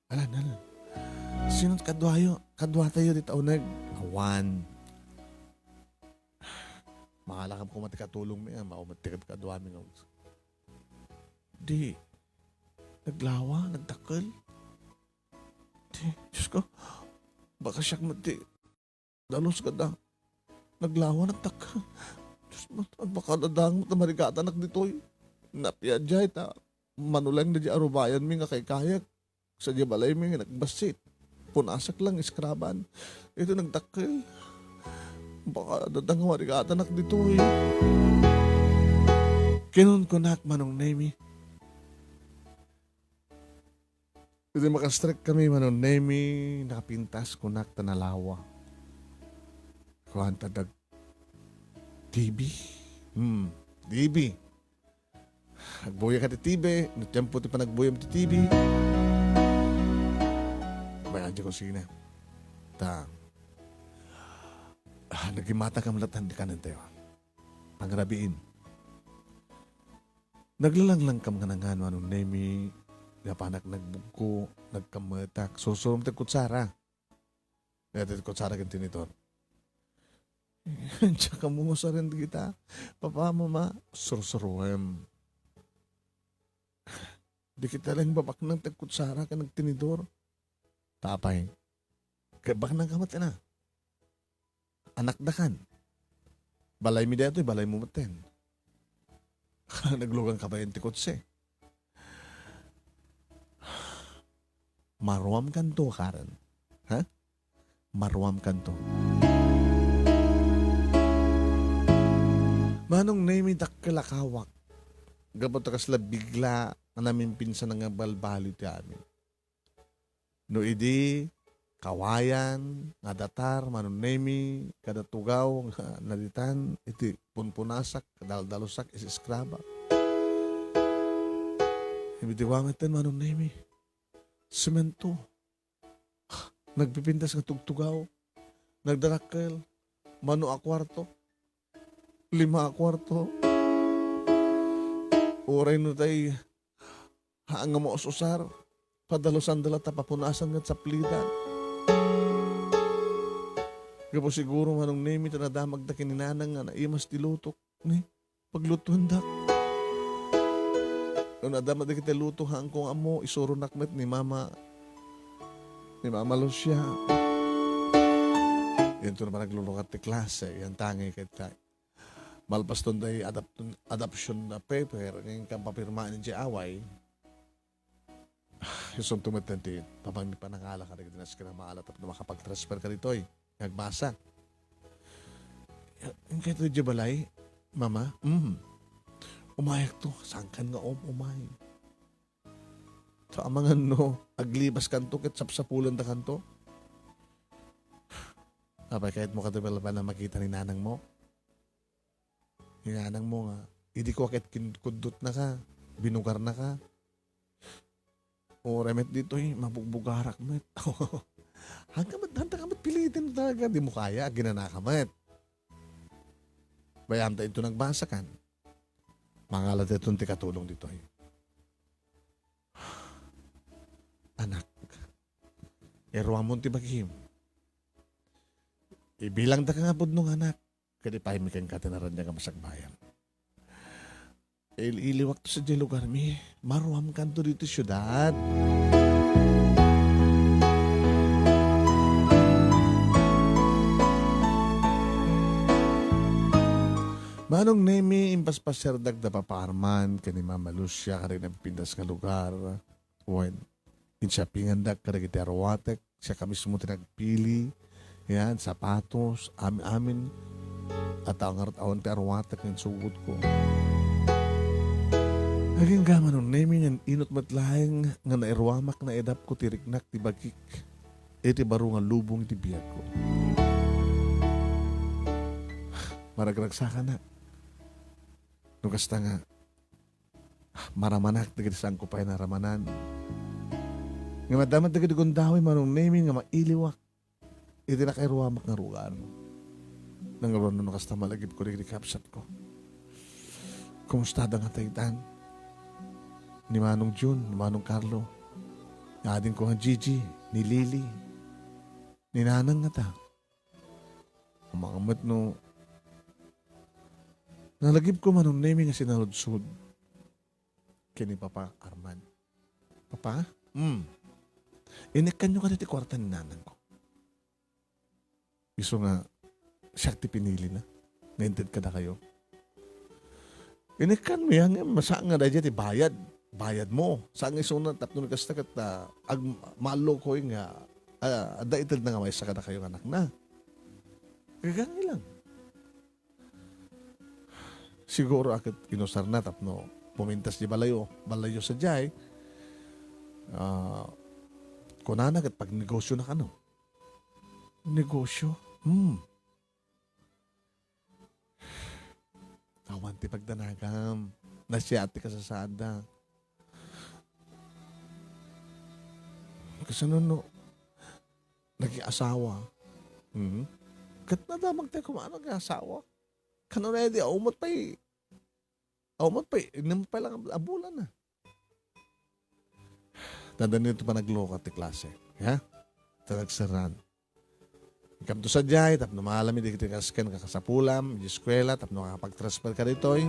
Alan, alan. Sino kaduayo? Kaduatayo dita uneg? Awan. Mahalakam koma ti katulong mi, ah, maumat ti kaduami nga. Di, naglawa, nagdakkel. Di, Diyos ko, baka siyak mati. Dalus kada. Naglawa, nagtakka. Diyos mo, agbaka dadang, ta marigatanak ditoy. Napia diay, ta manuleng na di arubayan mi nga kaykayak. Sa di balay mi nga nagbassit. Punasak lang, iskraban. Ito nagdakkel. Baka dadang, marigatanak ditoy. Kinunkunak, Manong Nemi. Iti makastrek kami, Manong Nemi, nakapintas kunak ta nalawa. Kuan ta dag T V. Hmm, T V. Agbuya ka ti T V, no tiempo ti panagbuyam ti T V. Bayan di kusina. Ta, ah, nagimata kam latan di kanan tayo. Pangrabiin. Naglalanglang kam nga nangan, Manong Nemi, napanak nagbugko, nagkammetak, sursurom ti kutsara. Dayta ti kutsara ken tinidor. Diak ammo nga usaren dagita. Papa, mama, sursuroem. Di kita lang babaknang ti kutsara ken nagtinidor. Tapay. Kay baknang ka met, ina. Anakdakan. Balay mi daytoy, balay mo metten. Naglugang ka ba ti kotse? Maruam kanto, Karen. Ha? Maruam kanto. Manong Nemi, dakkel a kawak. Gapu ta kasla bigla a namimpinsan nga balbaliw ti amin. No idi, kawayan, nga datar, Manong Nemi, kada tugaw, nga naditan, iti punpunasak, kadaldalusak, isiskraba. Ibitiwa metten, Manong Nemi. Semento. Nagpipintas nga tugtugaw. Nagdarakkel. Mano a kuarto. Lima a kuarto. Uray no tay, haan nga maus-usar. Padalusan da la ta papunasan nga saplidan. Gapu siguro, Manong Nemi, ta nadamagda ken ni Nanang nga naimas ti lutok. Ni, paglutuendak. No nadama dagiti luto, haanko nga ammo, isuronak met ni Mama, ni Mama Lucia. Yan to naman naglulukat ti klase, yan tangi ket ta. Malpas ton day adapt-, adoption na paper, ngayon kang papirmaan ni away. Isunto met ti, tapang ni panangala ka dagiti nasken a maala tapno makapag-transfer ka ditoy. Nga agbasa. Inkay to di balay, Mama? Mm. Umayak to. Saan kan nga um-, umay? Ta amangan no, aglibas kanto ket sapsapulan da kanto. Apay, kayat mo kadto bala ba na makita ni nanang mo? Ni nanang mo nga, idi ko ket kin-, kuddot na ka. binugarnaka. Uray met ditoy, mabugbugarak met. Hanta ka met, hanta ka met piliten talaga, di mo kaya, aginanaka met. Bay-am ta inton nagbasa kan. Mangala ta iton ti katulong ditoy. Anak, iruamon ti bagim. Ibilangdaka nga pudno nga anak, ket ipaymi kenka ti naraniag a masakbayan. Il-iliwakto sadiay lugarmi. Maruamkanto ditoy siudad. Manong Nemi, impaspasiardak da Papa Arman ken ni Mama Lucia kadagiti nagpintas nga lugar. Wen, inshoppingandak kadagiti aruatek, siak a mismo ti nagpili. Yan, sapatos, am-, amin. At ang awan ti aruatek nga insugotko. Agingga, Manong Nemi, nga inut met laeng nga nairuamak, naidapko ti riknak ti bagik iti baro nga lubong iti biagko. Maragragsakanak. No kasta nga, maramanak dagiti saanko pay naramanan. Ngem adda met dagiti gundaway, Manong Nemi, nga mailiwak iti nakairuamak nga ruar. Nangaruan no kasta malagipko dagiti kabsatko. Kumustada ngata itan? Ni Manong Jun, ni Manong Carlo, ni adingko nga Gigi, ni Lily, ni Nanang ngata. Amangan met no nalagipko, Manong Nemi, nga sinaludsod ken ni Papa Arman. Papa? Hmm. Inekkanyo kadi ti kuarta ni nanangko? Isu nga, siak ti pinilina nga inted kadakayo. Inekkanmi, ngem saan nga daydiay ti bayad. Bayadmo. Saan nga isuna tapno kasta ket, ah, ag-, maallokoy nga, ah, adda itedna nga maysa kadakayo nga anakna. Gagangi lang. Siguro a ket inusarna tapno pumintas di balayo, balayo sadiay. Ah, kunana ket pagnegosiona kano. Negosio? Hmm. Awan ti pagdanagam. Nasiat ti kasasaadda. Kasano no nag-asawa? Mhm. Ket nadamagtayo koma a nag-asawa. Kano na di, awan met pay, awan met pay, innem pay lang a bulan na. Dandan nito panaglukat ti klase. Ha? Ta nagserran. Ikamto sadiay, tapno maalam idi iti kasken kakasapulam, iti eskuela, tapno makapag-transfer ka ditoy.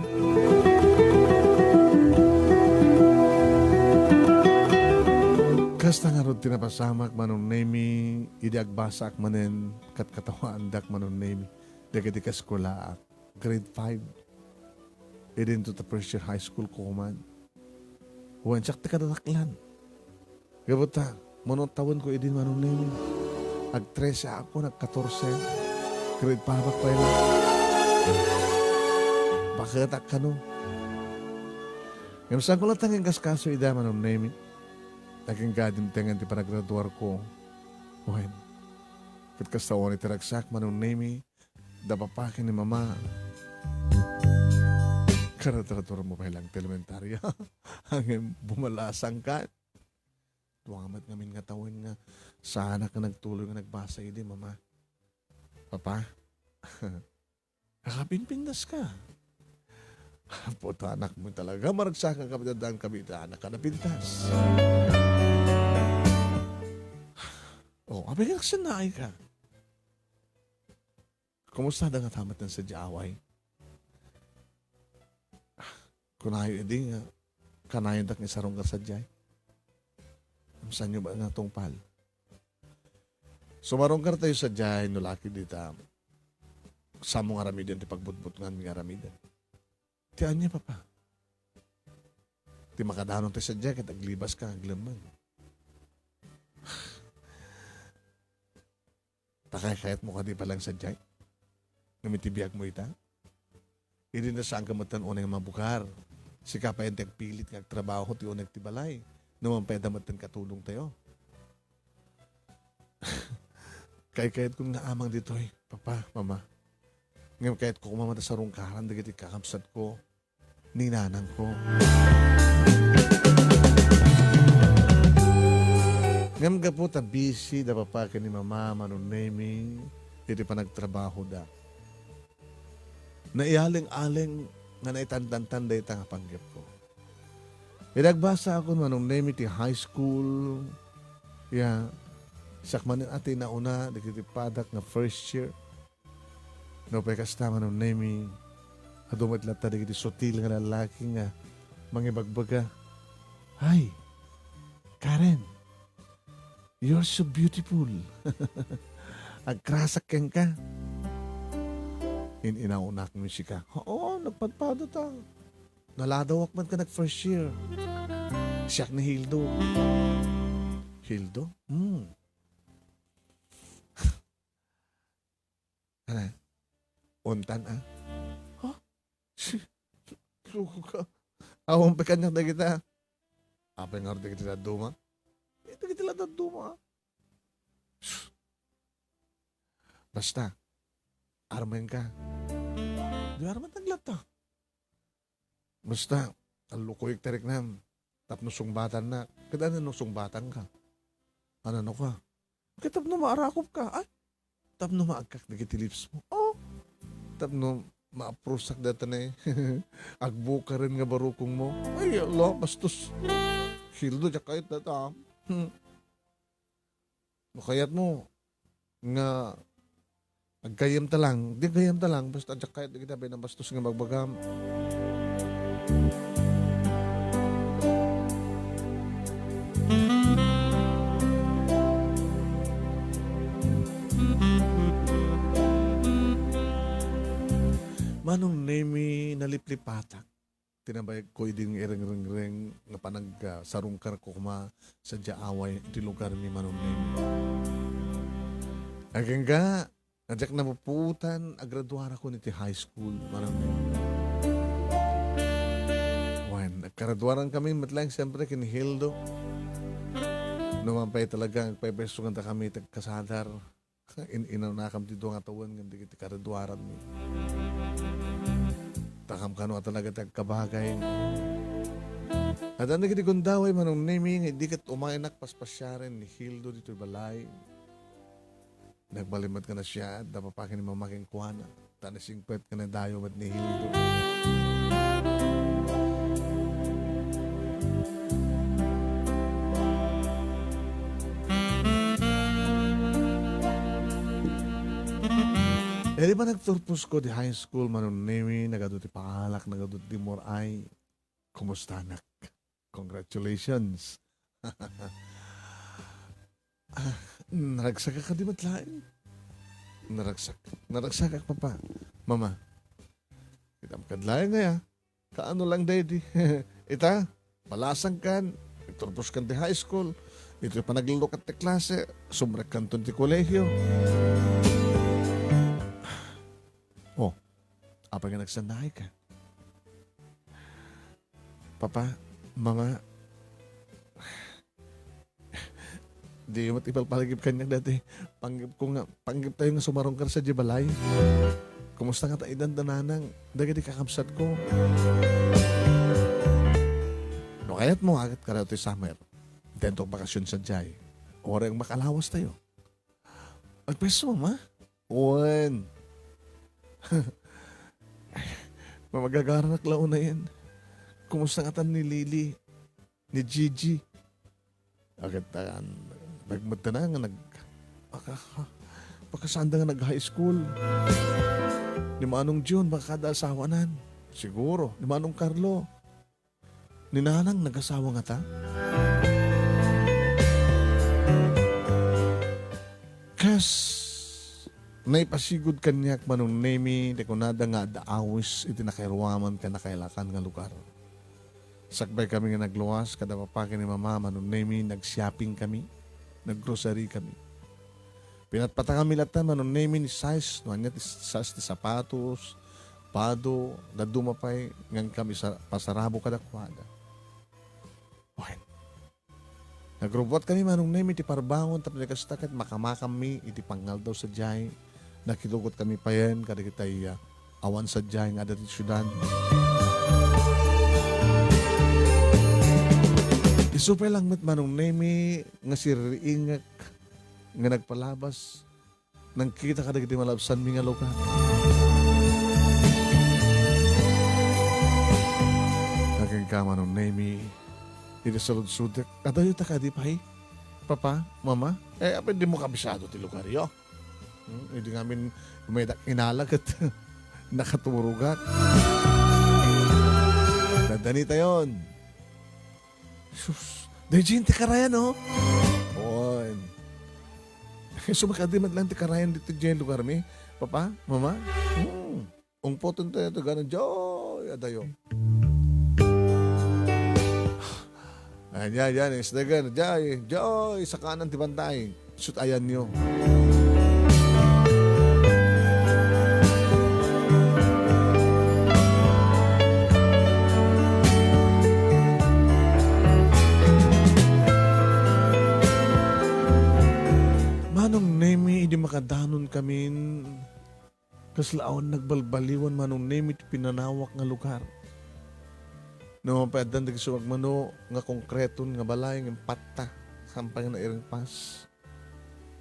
Kasta ngarud ti napasamak, Manong Nemi, idi agbasaak manen, ket katawaandak, Manong Nemi, dagiti kaskolaak. Grade five. Idinto ta first year high school ko man. Wen, siak ti kadadaklan. Gapu ta, mano tawenko idin, Manong Nemi. Ag-trese ako, nag-katorse. Grade five ak pay la. Baketak kano. Ngem saanko latta nga inkaskaso ida, Manong Nemi. Agingga dimtengen ti panagraduarko. Wen, ket kasta unay ti ragsak, Manong Nemi, da papa ken ni mama. Karatradurmo pay lang ti elementarya. Ngem bumalasangkan. Dua met ngamin nga tawen nga saanak nga nagtuloy nga nagbasa idi, mama. Papa, nakapimpintas ka. Puta, anak mo talaga. Maragsakan ka, pagdadaan ka, bita, anak ka napintas. Oh, abi nga nagsanay ka. Kumusta da nga tamat nga sadiay away? Kunayo idi nga, kanayon dak nga isarungkar sadiay. Saanyo ba nga tungpal? Sumarungkar tayo sadiay, no laki dita. Samo nga aramiden ti pagbutbutngan nga aramiden. Ti ania, papa? Ti makadanon tayo sadiay, ket aglibas ka, aglemmeng. Ta kaykayatmo kadi pay lang sadiay? Ngem iti biagmo ita? Idi na saanka metten unay nga mabugar. Sika pay ti agpilit nga agtrabaho ti uneg ti balay. No man pay adda metten katulongtayo. Kaykayatkon nga amang ditoy, papa, mama. Ngem kayatko koma met a sarungkaran dagiti kakabsatko. Ni nanangko. Ngem gapu ta busy da papa ken ni mama, Manong Nemi, iti panagtrabahoda, naialeng-aleng nga naitantantan dayta nga panggepko. Idi agbasaakon, Manong Nemi, ti high school, ya, siak manen a ti nauna dagiti padak nga first year. Nupay kasta, Manong Nemi, adu met latta dagiti sutil nga lalaki nga mangibagbaga, "Ay, Karen, you're so beautiful. Agkrasak kenka." In-inaunak mi sika. Oo, nagpadpadata. Naladawak man ka nag first year. Siak ni Hildo. Hildo? Hmm. Ano? Untan, ah? Ha? Sugo ka. Awan pa kaniak dagita. Apay nga dagiti dadduma? Eh, dagiti la dadduma, ah. Sus. Basta, armen ka. Di armen taglatta. Basta, allukoyek ti riknam. Tapno sungbatannak. Kada ano no sungbatanka? Ano no ka? Ket tapno maarakop ka, ay, tapno maagkak dagiti lips mo. Oh, tapno maaprusak data ne. Agbukaren nga barukong mo. Ay, Allah, bastos. Hildo, diak kayat data. Hmm. No kayat mo nga aggayyem ta lang, di aggayyem ta lang, basta diak kayat dagiti abay nabastos nga bagbagam. Manong Nemi, naliplipatak. Tinabayagko idi nga irengrengreng nga panag-, ah, sarungkarko koma sadiay away iti lugarmi, Manong Nemi. Agingga, nga diak napupuotan, agraduarakon iti high school, Manong Nemi. Wen, agkaraduarankami met laeng, siyempre, ken ni Hildo. Numan pay talaga, agpaypayso kanta kami, tagkasadar. In-inanakam ti dua nga tawen ngem dagiti karaduaranmi. Takam kano a talaga ti agkabagay. Addan dagiti gundaway, Manong Nemi, nga idi ket umaynak paspasiaren ni Hildo ditoy balay. Nagbalin met nga nasiaat da papa ken ni mama kenkuana. Ta nasingpet nga nadayo met ni Hildo. Idi panagturposko di high school, Manong Nemi, nagadu ti paalak, nagadu ti dimmuray. Kumustanak? Congratulations. Ah, naragsakak kadi met laeng? Naragsak. Naragsakak, papa. Mama. Kitam kad laeng aya. Kaano lang daydi? Ita, palasangkan. Nagturposkan ti high school. Itoy panaglukat ti klase. Sumrekkanton ti kolehio. Oh, apay nga nagsannaay ka? Papa, Mama, diyo met ipalpalagip kaniak dati. Panggep ko nga, panggep tayo nga sumarungkar sadiay balay. Kumusta nga ta idan da nanang, dagiti kakabsat ko? No kayat mo, agat ka raw ti summer. Dento bakasyon sadiay. Uray makalawas tayo. Agpwesto, Mama? Wen. Mamagagaranak la unayen. Kumusta ngatan ni Lily? Ni Gigi? Aket, ah, nagmedda na nga nag-, paka-, pakasanda nga nag-high school. Ni Manong Jun, baka kada asawanan. Siguro. Ni Manong Carlo. Ni Nanang nagasawa ngata? Kas naipasigud kaniak Manong Nemi ti kunada nga adda awis iti nakairuaman ken nakailakan nga lugar. Sakbay kami nga nagluwas kada papa ken ni mama Manong Nemi, nag-shopping kami, nag-grocery kami. Pinatpatanganmi latta Manong Nemi ni size, no ania ti size ti sapatos, pado, dadduma pay, ngem kami sa-, pasarabo kadakuada. Wen. Nagrubbuat kami Manong Nemi iti parbangon tapno kasta ket makamakammi iti pangaldaw sadiay. Nakidugot kami payen kadagitay, ah, awan sadiay nga adda ti siudad. Isu pay lang met, Manong Nemi, nga sirriingek nga nagpalabas, nangkita kadagiti malabsanmi nga lugar. Nakenka, Manong Nemi, iti saludsodek, adayo ta kadi pay? Papa, Mama, eh, apay dimo kabisado ti lugaryo? Hmm, idi ngamin umedak inala ket nakaturogak. Dandanitayon. Sus, daydiay ti karayan, oh. Wen. Isu met kadi met lang ti karayan ditoy lugarmi. Papa, Mama? Hmm. Ungpoten tayo ito, gana, joy, adayo. Ayan, yan, yan, isdagan, joy, joy, sakanan ti bantay. Sut ayanyo. Manong Nemi, idi makadanon kamin, kasla awan nagbalbaliwan, Manong Nemi, ti pinanawak nga lugar. No, pay addan dagiti sumagmamano nga konkreton nga balay nga impatta, saan pay nga nairingpas.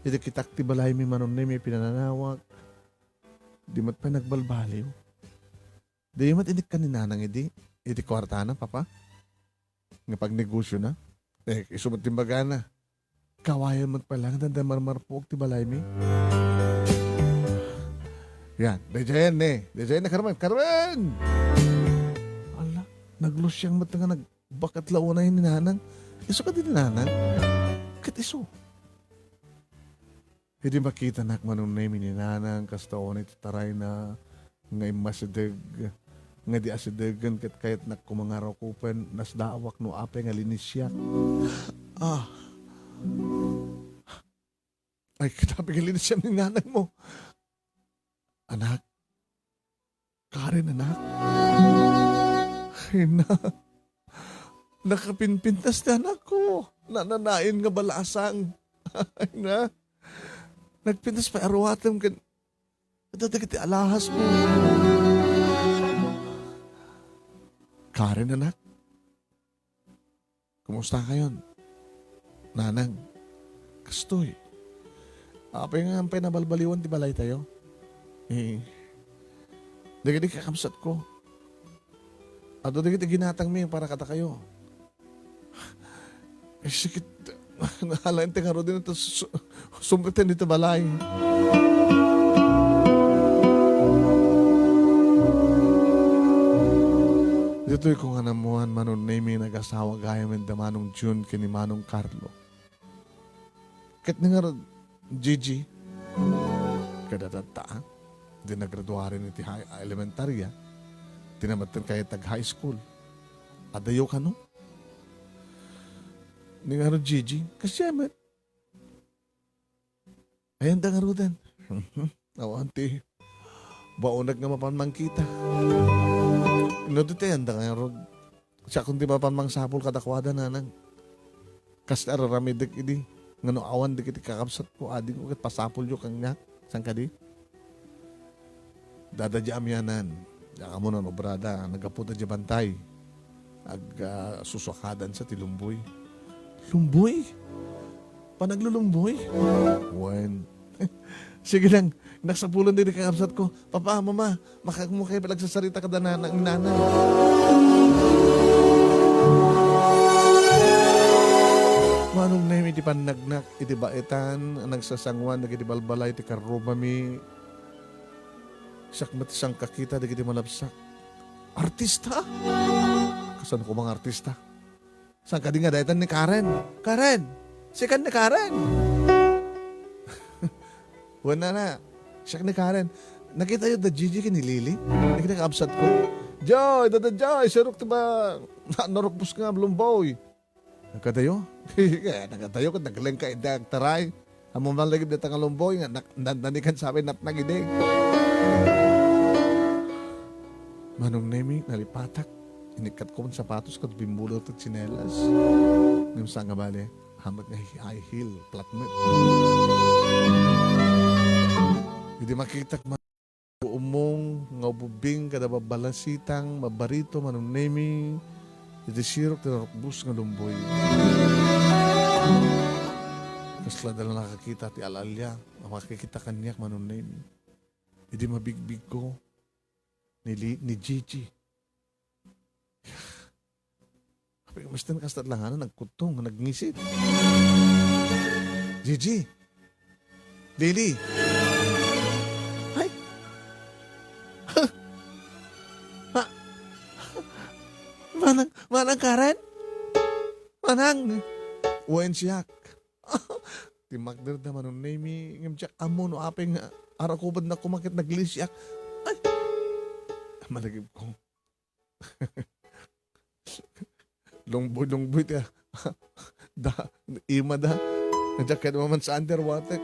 Idi kitak ti balaymi, Manong Nemi, pinanawak, di met pay nagbalbaliw. Di met inikkan ni Nanang idi, iti kuartana, Papa? Nga pagnegosiona? Eh, isu met ti imbagana. Kawayan met pay lang, adda marmarpuog ti balaymi. Yan, daydiayen, ne. Daydiayen na, Carmen. Carmen! Ala, naglusiang met nga nagbaket la unay ni Nanang. Isu kadi ni Nanang? Ket isu. Idi makitanak, Manong Nemi, ni Nanang, kasta unay ti tarayna nga immasideg, nga di asidegen ket kayatnak koma nga rukopen, nasdaawak no apay nga linisiak. Ah. Ay, ket apay nga linisiam ni Nanang mo? Anak, Karen, anak. Ay na. Nakapinpintas ti anakko. Nananain nga balasang. Ay na. Nagpintas pay a ruatem ken adda dagiti alahasmo. Karen, anak. Kumusta kayon? Nanang, kastoy. Apay nga, apay nabalbaliwan ti balaytayo? Eh, dagiti kakabsatko. Adu dagiti ginatangmi para kadakayo. Eh, sikit, nalain ti ngaruden ito su-, su-, sumriten dito balay. Ditoy ko nga namuan, Manong Nemi, nagasawa gayam ida Manong June ken ni Manong Carlo. Ket ni ngarud, Gigi, kada tatta, di nagraduaren iti high, elementarya, ti namattan kayat ag high school. Adayo kano? Ni ngarud, Gigi, kasya met. Ayanda ngaruden. Awan ti baonek nga mapan mangkita. No, ditoy ayanda ngarud. Siak ti mapan mangsapul kadakuada, Nanang. Kas ti araramidek idi. Nga no awan dagiti kakabsatko, adingko ket pasapulyo kaniak. Saan kadi? Dada di amianan. Diak ammo no obrada, naggapuda di bantay. Ag, ah, susuakadansa ti lumboy. Lumboy? Panaglulumboy? Wen. Sige lang, nasapulan din kakabsat ko. Papa, Mama, makakmo kayo pala agsasarita kada nanang, nanang. Manong Nemi ti pannagnak iti baetan, a nagsasanguan dagiti balbalay ti karrubami. Siak met ti sangkakita dagiti malabsak. Artista? Kasano koma nga artista? Saan kadi nga daytan ni Karen? Karen! Sikan ni Karen! Wen, nana, siak ni Karen. Nakitayo da Gigi ken ni Lily? Dagiti kakabsat ko. Joy, dada Joy, sirok ti ba? Na-, narukpos nga lumboy. Nagkadayo? Eh, nagkadayo ket naglengka ida agtaray. Ammom man lagip dayta nga lumboy nga nak-, nan-, nanikan sa amin napnag idi. Manong Nemi, nalipatak. Inikkat ko man sapatos ket bimbulo ti tsinelas. Ngem saan nga bale, hamet nga hi-, high heel, flat met. Idi makitak ma-, umong nga ububbing kada babbalasitang, mabarito, Manong Nemi, iti sirok ti narukbos nga lumboy. Kasla da la nakakita ti al-alia a makakita kaniak, Manong Nemi. Idi mabigbigko ni Li-, ni Gigi. Apay, kasta, kasta la nga nagkuttong, nagngisit. Gigi! Lily! Ay! Ha? Manang, Manang Karen? Manang! Wen siak. Timmakder da, Manong Nemi, ngem diak ammo no apay nga arakubadnak koma ket naglisiak. Ay! Malagipko. Lungboy-lungboy ti, da, ima da. Diak kayat mamansaandak ti arwatek.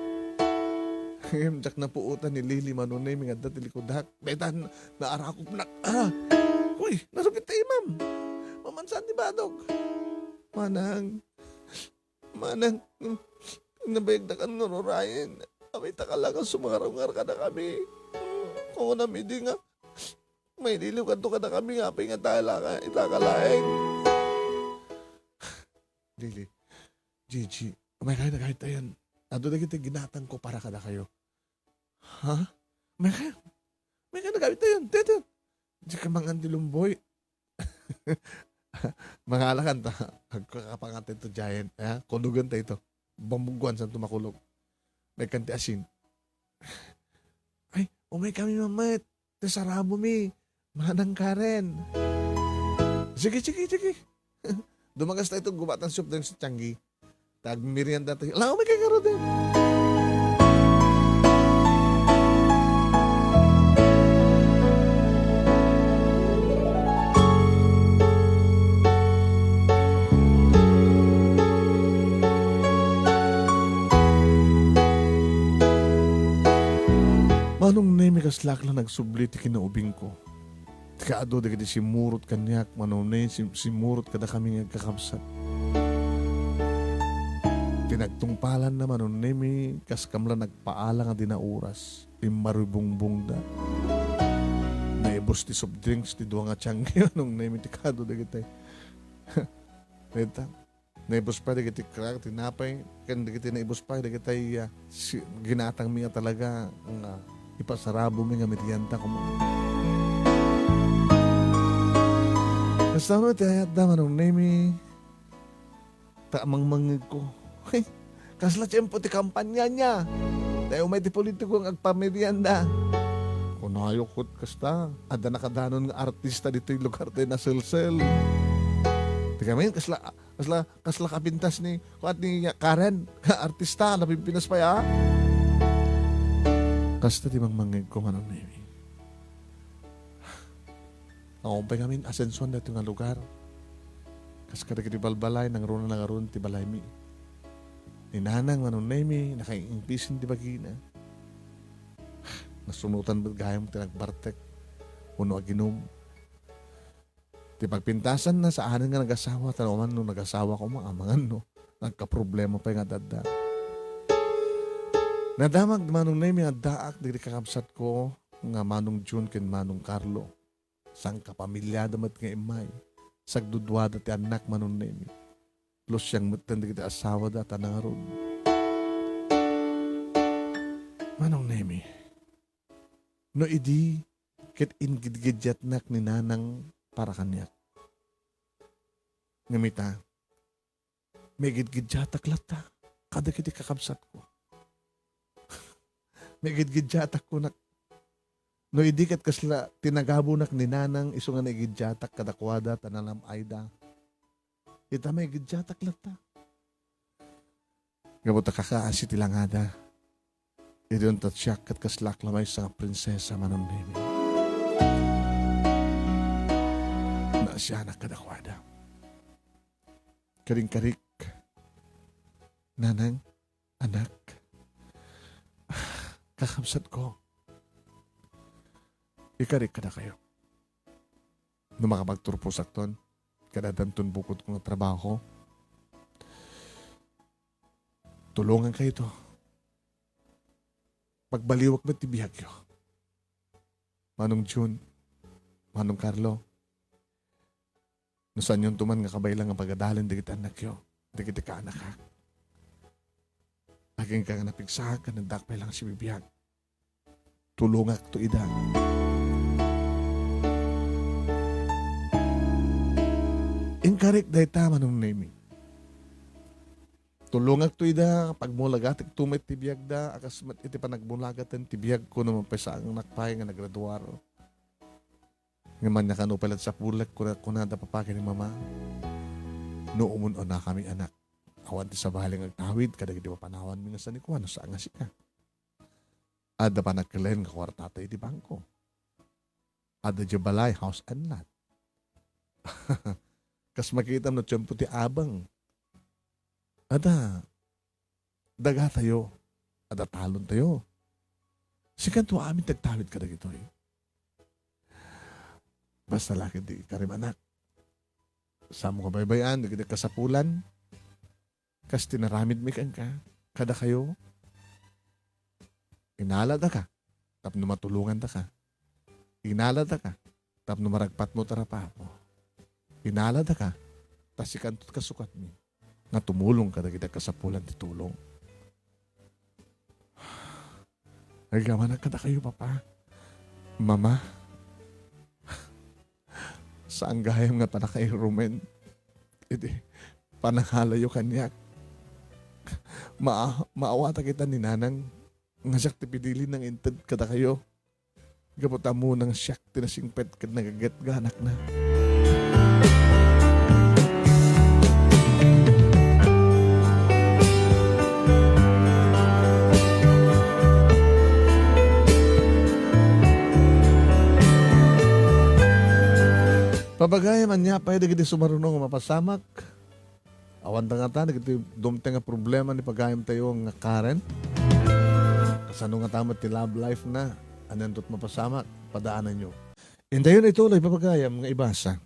Ngem diak napuotan ni Lily, Manong Nemi, nga adda ti likudak. Dayta, naarakupnak. Ah! Uy, nasukit ti imam. Mamansaan ti badok. Manang, Manang, nabayagdakan nga urayen. Apay ta ka la nga sumangarungar kadakami. Kunam idi nga maililiwkanto kadakami nga apay nga tala ka, ita ka laeng. Lily, Gigi, umay kayo na kahit ayan. Adu dagiti ginatangko para kadakayo. Ha? Umay kayo. Umay kayo na kahit ayan. Tito. Di ka mangan ti lumboy. Mangalakan ta. Agkakapangan ta ito, Giant. Eh, kulugan ta ito. Bambuguan, saan tumakulog? May kanti asin. Ay, umay kami, mamet. Ti sarabo mi. Manang Karen. Sige, sige, sige. Dumagas ta ito, gubatan soft drinks sa Changi. Tagmerienda tayo. Ala, umay kay garuden. Manong Nemi, kaslak la nagsubli ti kinaubingko. Ti kaadu dagiti simmurot kaniak, Manong Nemi, sim-, simmurot kadakami nga agkakabsat. Ti nagtungpalanna, Manong Nemi, kas kamla nagpaala nga di nauras. Immaribungbongda. Naibus ti soft drinks ti dua nga Changi, Manong Nemi, ti kaadu dagiti. Dayta. Naibus pay dagiti crack, tinapay, ken dagiti naibus pay dagiti, ah, si-, ginatangmi nga talaga nga ipasarabomi nga merienda koma. Kasano ti ayatda, Manong Nemi? Ta mangmangngegko. Kasla tiempo ti kampanya niya. Tay umay ti politiko nga agpamerienda. Kunayo ket kasta, adda nakadanon nga artista ditoy lugar tayo naselsel. Ti kami, kasla, Kasla, kasla kapintas ni, kuat ni Karen, artista, napimpinas pay, a? Kasta ti mangmangngegko, Manong Nemi. Awan pay ngamin asensuan daytoy nga lugar. Kas kadagiti balbalay, nangruna nangarun ti balaymi. Ni Nanang, Manong Nemi, nakaingpisen ti bagina. Nasunotan met gayam ti nagbartek. Wenno aginom. Ti pagpintasanna, saanen nga nagasawa, ta no amangan no nagasawa koma, amangan no nagkaproblema pay nga adda. Nadamag, Manong Nemi, nga addaak dagiti kakabsatko nga Manong Jun ken Manong Carlo. Sangkapamiliada met nga immay. Sagduduada ti annak, Manong Nemi. Plus, siak metten dagiti asawada ta nangarud. Manong Nemi, no idi ket ingidgiddiatnak ni Nanang para kaniak. Ngem ita, maigidgiddiatak latta kadagiti kakabsatko. Maigidgiddiatak kunak. No idi ket kasla tinagabunak ni Nanang isu nga naigiddiatak kadakuada ta nalam-ayda. Ita, maigiddiatak latta. Gapu ta kakaasi ti langada. Idi untat siak ket kaslak la maysa nga prinsesa, Manong Nemi. Naasianak kadakuada. Karing-karik, Nanang, anak, kakabsatko, ikarik kadakayo. No makapagturposakton, kadaddanton bukodko nga trabaho, tulongankayto. Pagbaliwak met ti biagyo. Manong Jun, Manong Carlo, No saanyonto man nga kabaelan nga pagadalen dagiti annakyo, dagiti kaanakak. Agingga nga napigsaak ken addaak pay la nga sibibiag. Tulongakto ida. Inkarik dayta, Manong Nemi. Tulongakto ida, pagmulagatekto met ti biagda, a kas met iti panagbulagaten ti biagko no mapasaanak pay nga nagraduar. Ngem ania kano pay la't sapulek, kuna, kuna da papa ken ni mama. No umun-unakami, anak, awan ti sabali nga agtawid kadagiti papanawanmi nga sanikuan no saan nga sika. Adda pannakelen nga kuartata iti bangko. Adda diay balay, house and lot. Kas makitam no tiempo ti abang. Adda, dagatayo, adda talontayo. Sikanto amin ti agtawid kadagitoy. Basta la ket di karim, anak. Saanmo nga baybay-an dagiti kasapulan. Kas ti naramidmi kenka, kadakayo, inaladaka tapno matulongandaka. Inaladaka tapno maragpatmo ti rapaapmo. Inaladaka ta sikanto ti kasukatmi nga tumulong kadagiti kasapulan ti tulong. Agyamanak kadakayo, Papa, Mama. Saan gayam nga pannakairumen iti panangalayo kaniak. Ma-, maawatak ita ni Nanang nga siak ti pinili nga inted kadakayo. Gapu ta ammonang siak ti nasingpet ken nagaget nga anakna. Papagayam, ania pay dagiti sumaruno nga mapasamak? Awan ta ngata dagiti dumteng nga problema ni pagayamtayo nga Karen? Kasano ngata met ti love life na? Anianto ti mapasamak? Padaananyo. Intayon ituloy, papagayam, nga ibasa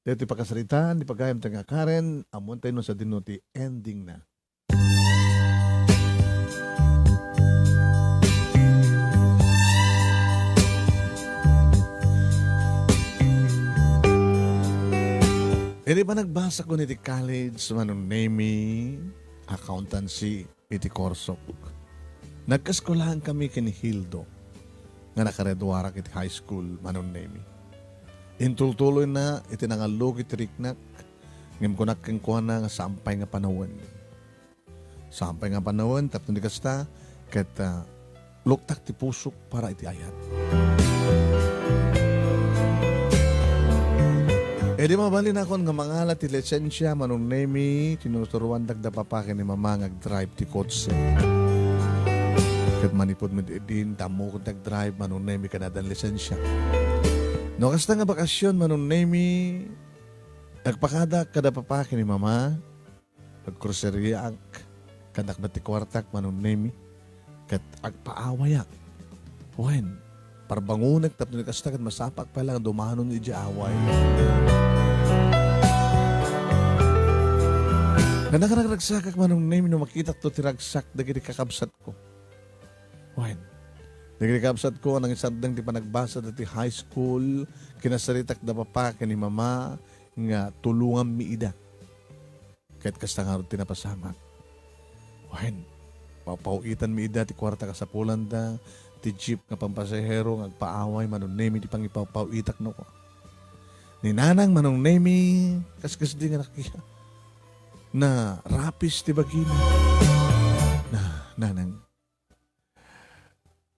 daytoy pakasaritaan ni pagayamtayo nga Karen. Ammoentayo no sadino ti ending na. Idi panagbasakon iti college, Manong Nemi, accountancy iti kursok. Nagkaeskuelahan kami ken ni Hildo nga nakagraduarak iti high school, Manong Nemi. Intultuloyna iti nangallugit ti riknak, ngem kunak kenkuana nga saan pay nga panawen. Saan pay nga panawen tapno di kasta, ket, ah, luktak ti pusok para iti ayat. Idi mabalinakon nga mangala ti lisensia, Manong Nemi, tinuturuandak da papa ken ni mama nga agdrive ti kotse. Ket manipud met idin, ammokon ti agdrive, Manong Nemi, ken addan lisensia. No kasta nga bakasion, Manong Nemi, agpakadak kada papa ken ni mama, agkurseriaak, kanak met ti kuartak, Manong Nemi, ket agpaawayak. Wen, parbangonek tapno di kasta ket masapaak pay la nga dumanon idiay away. Nagaragragsak, Manong Nemi, no makitakto ti ragsak dagiti kakabsatko. Wen, dagiti kakabsatko, nangisardeng ti panagbasa dati high school, kinasaritak da papa ken ni mama nga tulonganmi ida. Ket kasta ngarud ti napasamak. Wen, papaw-itanmi ida ti kuarta kasapulanda, ti jeep nga pampasahero nga agpaaway, Manong Nemi, ti pangipawpaw-itak no. Ni Nanang, Manong Nemi, kaskasdi nga nakiya. Narapis ti bagina. Na, Nanang.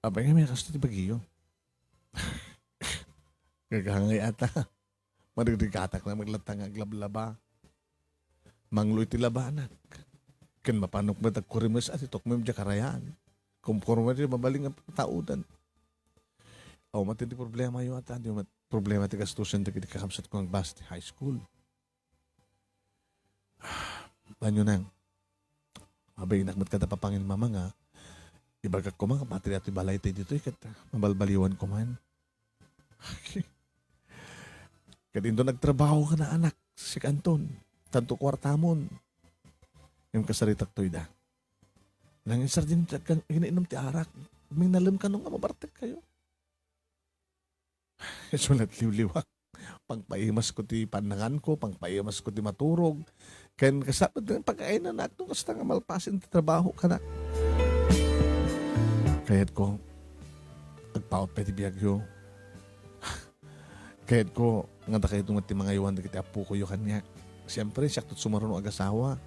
Apay nga may kasto ti bagiyo? Gagangay ata. Marigrigatak na maglatta nga aglablaba. Manglo iti labanak. Ken mapanok met agkurimes a ti tukmem diay karayaan. Kumkurme ti mabalin nga pagtaudan. Aw, mati ti problema yo ata, di met problema ti gastusen dagiti kakabsat ko nga agbasa ti high school. Banyo nang. Abay, inak met kada papangen mama nga, ibagak koma nga patria ti balay tayo ditoy ket mabalbaliwan ko man. Ket into nagtrabaho ka na, anak, si Anton. Tanto kuartamon. Yung kasaritak toy da. Nang isar din kang ininom ti arak. Minalem ka nung nga mabartek kayo. Sulat liwliwak. pangpaimasko ti pannanganko, pangpaimasko ti maturog. Ken kasapit ti pagkainanakto, kasta nga malpasen ti trabaho kanak. Kayatko, agpaut pay ti biagyo. Kayatko nga dakayto met ti mangaywan dagiti appokoyo kaniak. Siempre, siakto sumaruno agasawa.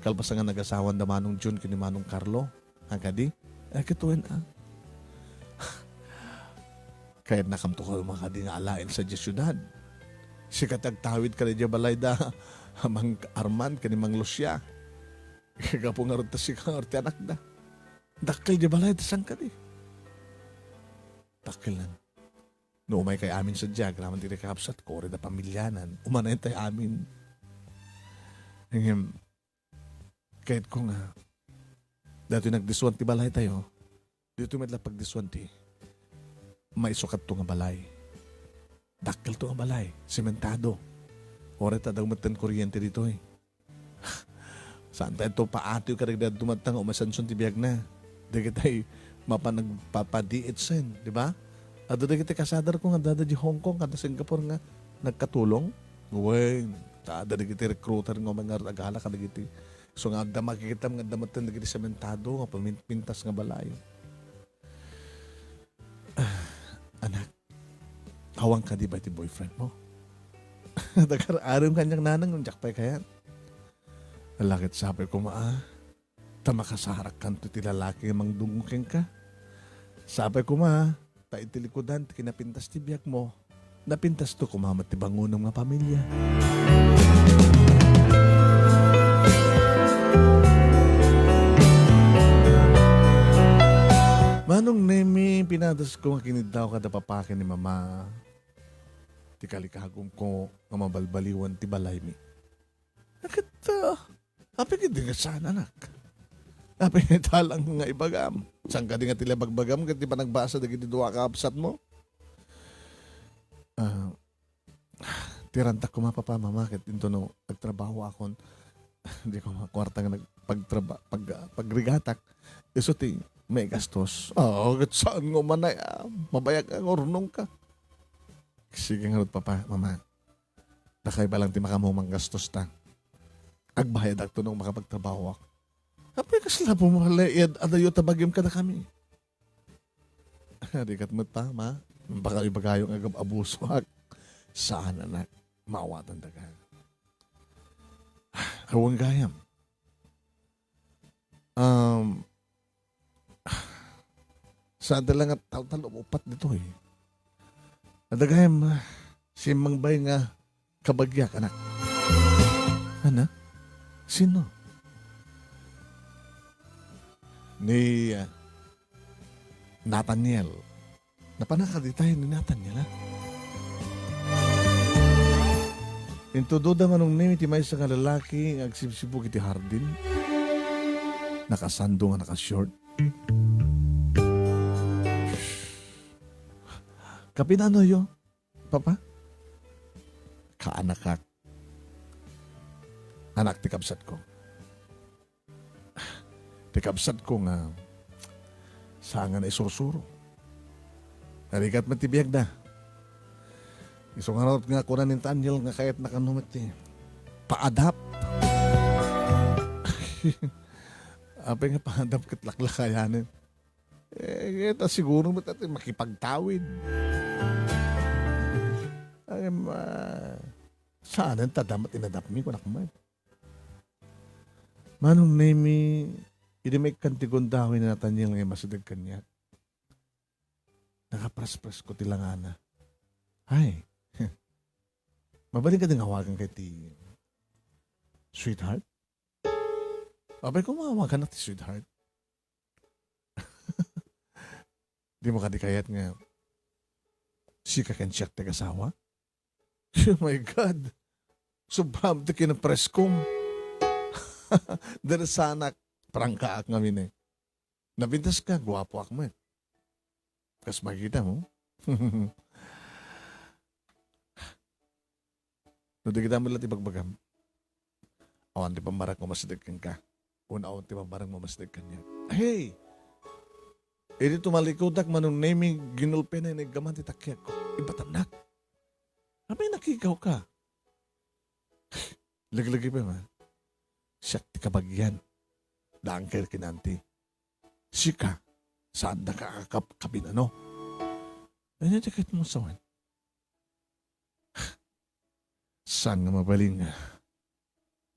Kalpasan nga nagasawan da Manong Jun ken ni Manong Carlo. A kadi? A, ket wen, a. Kayatnakamto koma kadi nga alaen sadiay siudad. Sika ti agtawid kadi diay balay da Mang Arman ken ni Mang Lucia. Gapu ngarud ta sika ngarud ti anakda. Dakkel diay balay da saan kadi? Dakkel nan. No umaykay amin sadiay, agraman ti kakabsatko, uri da pamilianan, umanayen tay amin. Ngem, kayatko nga, daytoy nagdisuan ti balaytayo, ditoy met la pagdisuan ti maisukatto nga balay. Dakkelto nga balay, sementado. Uray ta adda metten kuryente ditoy. Saan tayo to paatoy kadagiti adu met nga umasanson ti biagna. Dagitay mapan nagpapadiit sen, di ba? Adda dagiti kasadarko nga adda di Hong Kong, adda Singapore nga nagkatulong. Wen, ta adda dagiti recruiter nga umay nga agala kadagiti. So nga adda makikitam nga adda metten dagiti sementado nga paminpintas nga balay. Ah, anak, awan kadi ba iti boyfriend mo? Dagar-arem kaniak nanang, diak pay kayat. Ala ket sapay koma, a, ta makasarakkanto iti lalaki nga mangdungngo kenka. Sapay koma, ta iti likudan ti kinapintas ti biagmo, napintasto koma met ti bangonem nga pamilia. Manong Nemi, pinadasko nga kiniddaw kada papa ken ni mama. Ti kalikagumko nga mabalbaliwan ti balaymi. Ket, ah, apay ket di nga saan, anak? Apay nga italang nga ibagam? Saan kadi nga ti bagbagam ket ti panagbasa dagiti dua ka kabsatmo? Ah, ti rantak koma, papa, mama, ket intono agtrabahoakon, di koma kuarta nga nagpagtraba-, pag-, pagrigatak. Isu ti maigastos. Oo, ket saan nga umanay, ah, mabayag nga urnongka. Sige ngarud, papa, mama. Dakay pa lang ti makamumang gastosta. Agbayadakto no makapagtrabahoak. Apay, kasla pumalaed adayo ta bagim kadakami. Di ket met, pama, baka ibagayo nga agab-abusoak. Saan, anak? Maawatan daka. Awan gayam. Um, Saan ti la nga taltal upat ditoy? Adda gayam, ah, simmangbay nga kabagiak, anak. Anak? Sino? Ni, ah, Nathaniel. Napanaka ditayo ni Nathaniel, ha? Intudoda Manong Nemi ti maysa nga lalaki nga agsibsibug iti hardin. Nakasando nga nakashort. Kapinanoyo, Papa? Kaanakak. Anak ti kabsatko. Ti kabsatko nga saan nga naisursuro. Narigat met ti biagda. Isu ngarud nga kuna ni Nathaniel nga kayatna kano met ti paadap. Apay nga paadap ket laklakayanen. Eh, kayat siguro met ti makipagtawid. Ay, ma-, saanen ta damat inadapmi, kunak met. Manong Nemi, idi maikkan ti gundaway ni Nathaniel nga immasideg kaniak, nakaprasprasko ti langana. Ay, mabalin kadi nga awagan kay ti sweetheart? Apay, kung mawagan na ti sweetheart. Di mo kadi kayat nga sika ken siak ti agasawa? Oh my God! Sobram ti kinapreskom. Diri sanak, prangkaak ngamin eh. Napintas ka, guapoak met. Kas makita mo? No, di kita met la ti bagbagam. Awan ti pambarang nga umasideg kenka. Wenno awan ti pambarang nga umasideg kaniak. Hey! Idi tumalikudak, Manong Nemi, ginulpian na iniggaman ti takiagko. Ibatannak. Apay nakigawka? Laglagipen, ha? Siak ti kabagian. Da uncle ken auntie. Sika, saandaka a kab-, kabin-ano? Ania ti kayatmo a sawen? Saan nga mabalin nga?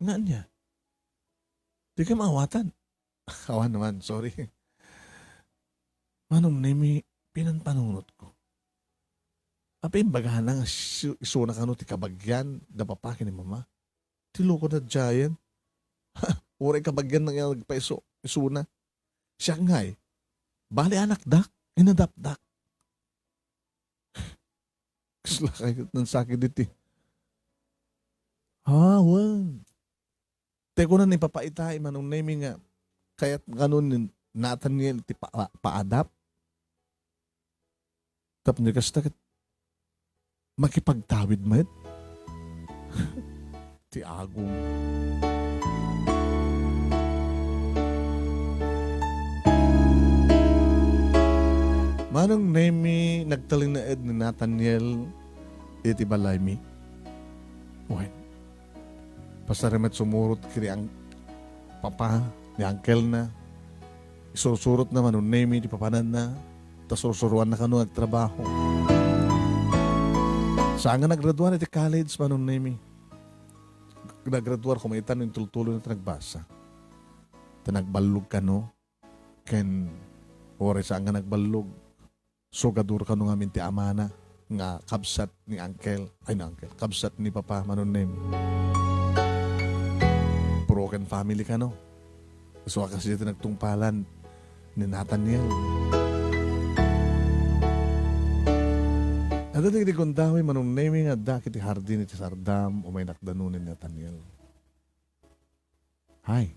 Nga ania? Dika maawatan. Awan man, sorry. Manong Nemi, pinanpanunotko. Apay imbagana nga isu-, isuna kano ti kabagian da papa ken ni mama? Ti loko na giant. Uray kabagian na nga nagpaiso, isuna. Siak ngay. Bali anakdak, inadaptdak. Kasla kayat nansakit iti. Ah, wen. Tay kuna ni papa ita, Manong Nemi nga kayat kano ni Nathaniel ti pa-, paadap. Tapno kasta ket makipagtawid met ti agum. Manong Nemi, nagtalinaed ni Nathaniel iti balaymi. Wen, pasar met sumurot kini ang papa ni uncle na. Isursurot na Manong Nemi ti papananna, ta sursuroanna kano nga agtrabaho. Saan nga naggraduar iti college, Manong Nemi. Naggraduar koma ita no intultuloy na ti nagbasa. Ta nagballog kano, ken uray saan nga nagballog, sugador kano ngamin ti amana nga kabsat ni uncle, ay, ni uncle, kabsat ni papa, Manong Nemi. Broken family kano. Isu a kasi ti nagtungpalan ni Nathaniel. Adda dagiti gundaway, Manong Nemi, nga adda iti hardin iti sardam, umay nakdano ni Nathaniel. Hay.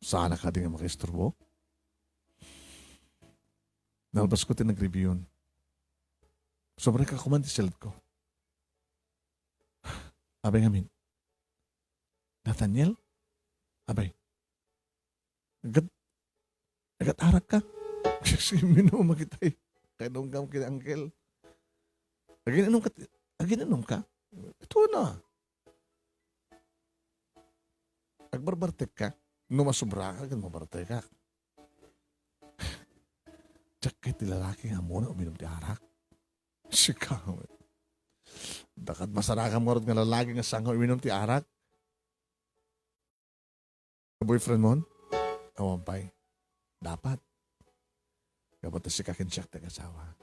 Saan a kadi nga makaisturbo? Nalpasko ti nagribiyon. Sobra ka kuman ti siledko. Abay ngamin. Nathaniel? Abay. Agad, agad arak ka? Sige, minum kita eh. Kainom ka, kay uncle. Aginom ka, aginom ka? Ito na. Agbarbartek ka? No masubra ka, agad mabartek ka. Diak ket ti lalaki nga ammona uminom ti arak. Sika. Dakad masarakam ngarud nga lalaki nga saan nga uminom ti arak. Boyfriend mo? Awan pay. Dapat. Gapu ta sika ken siak ti asawa.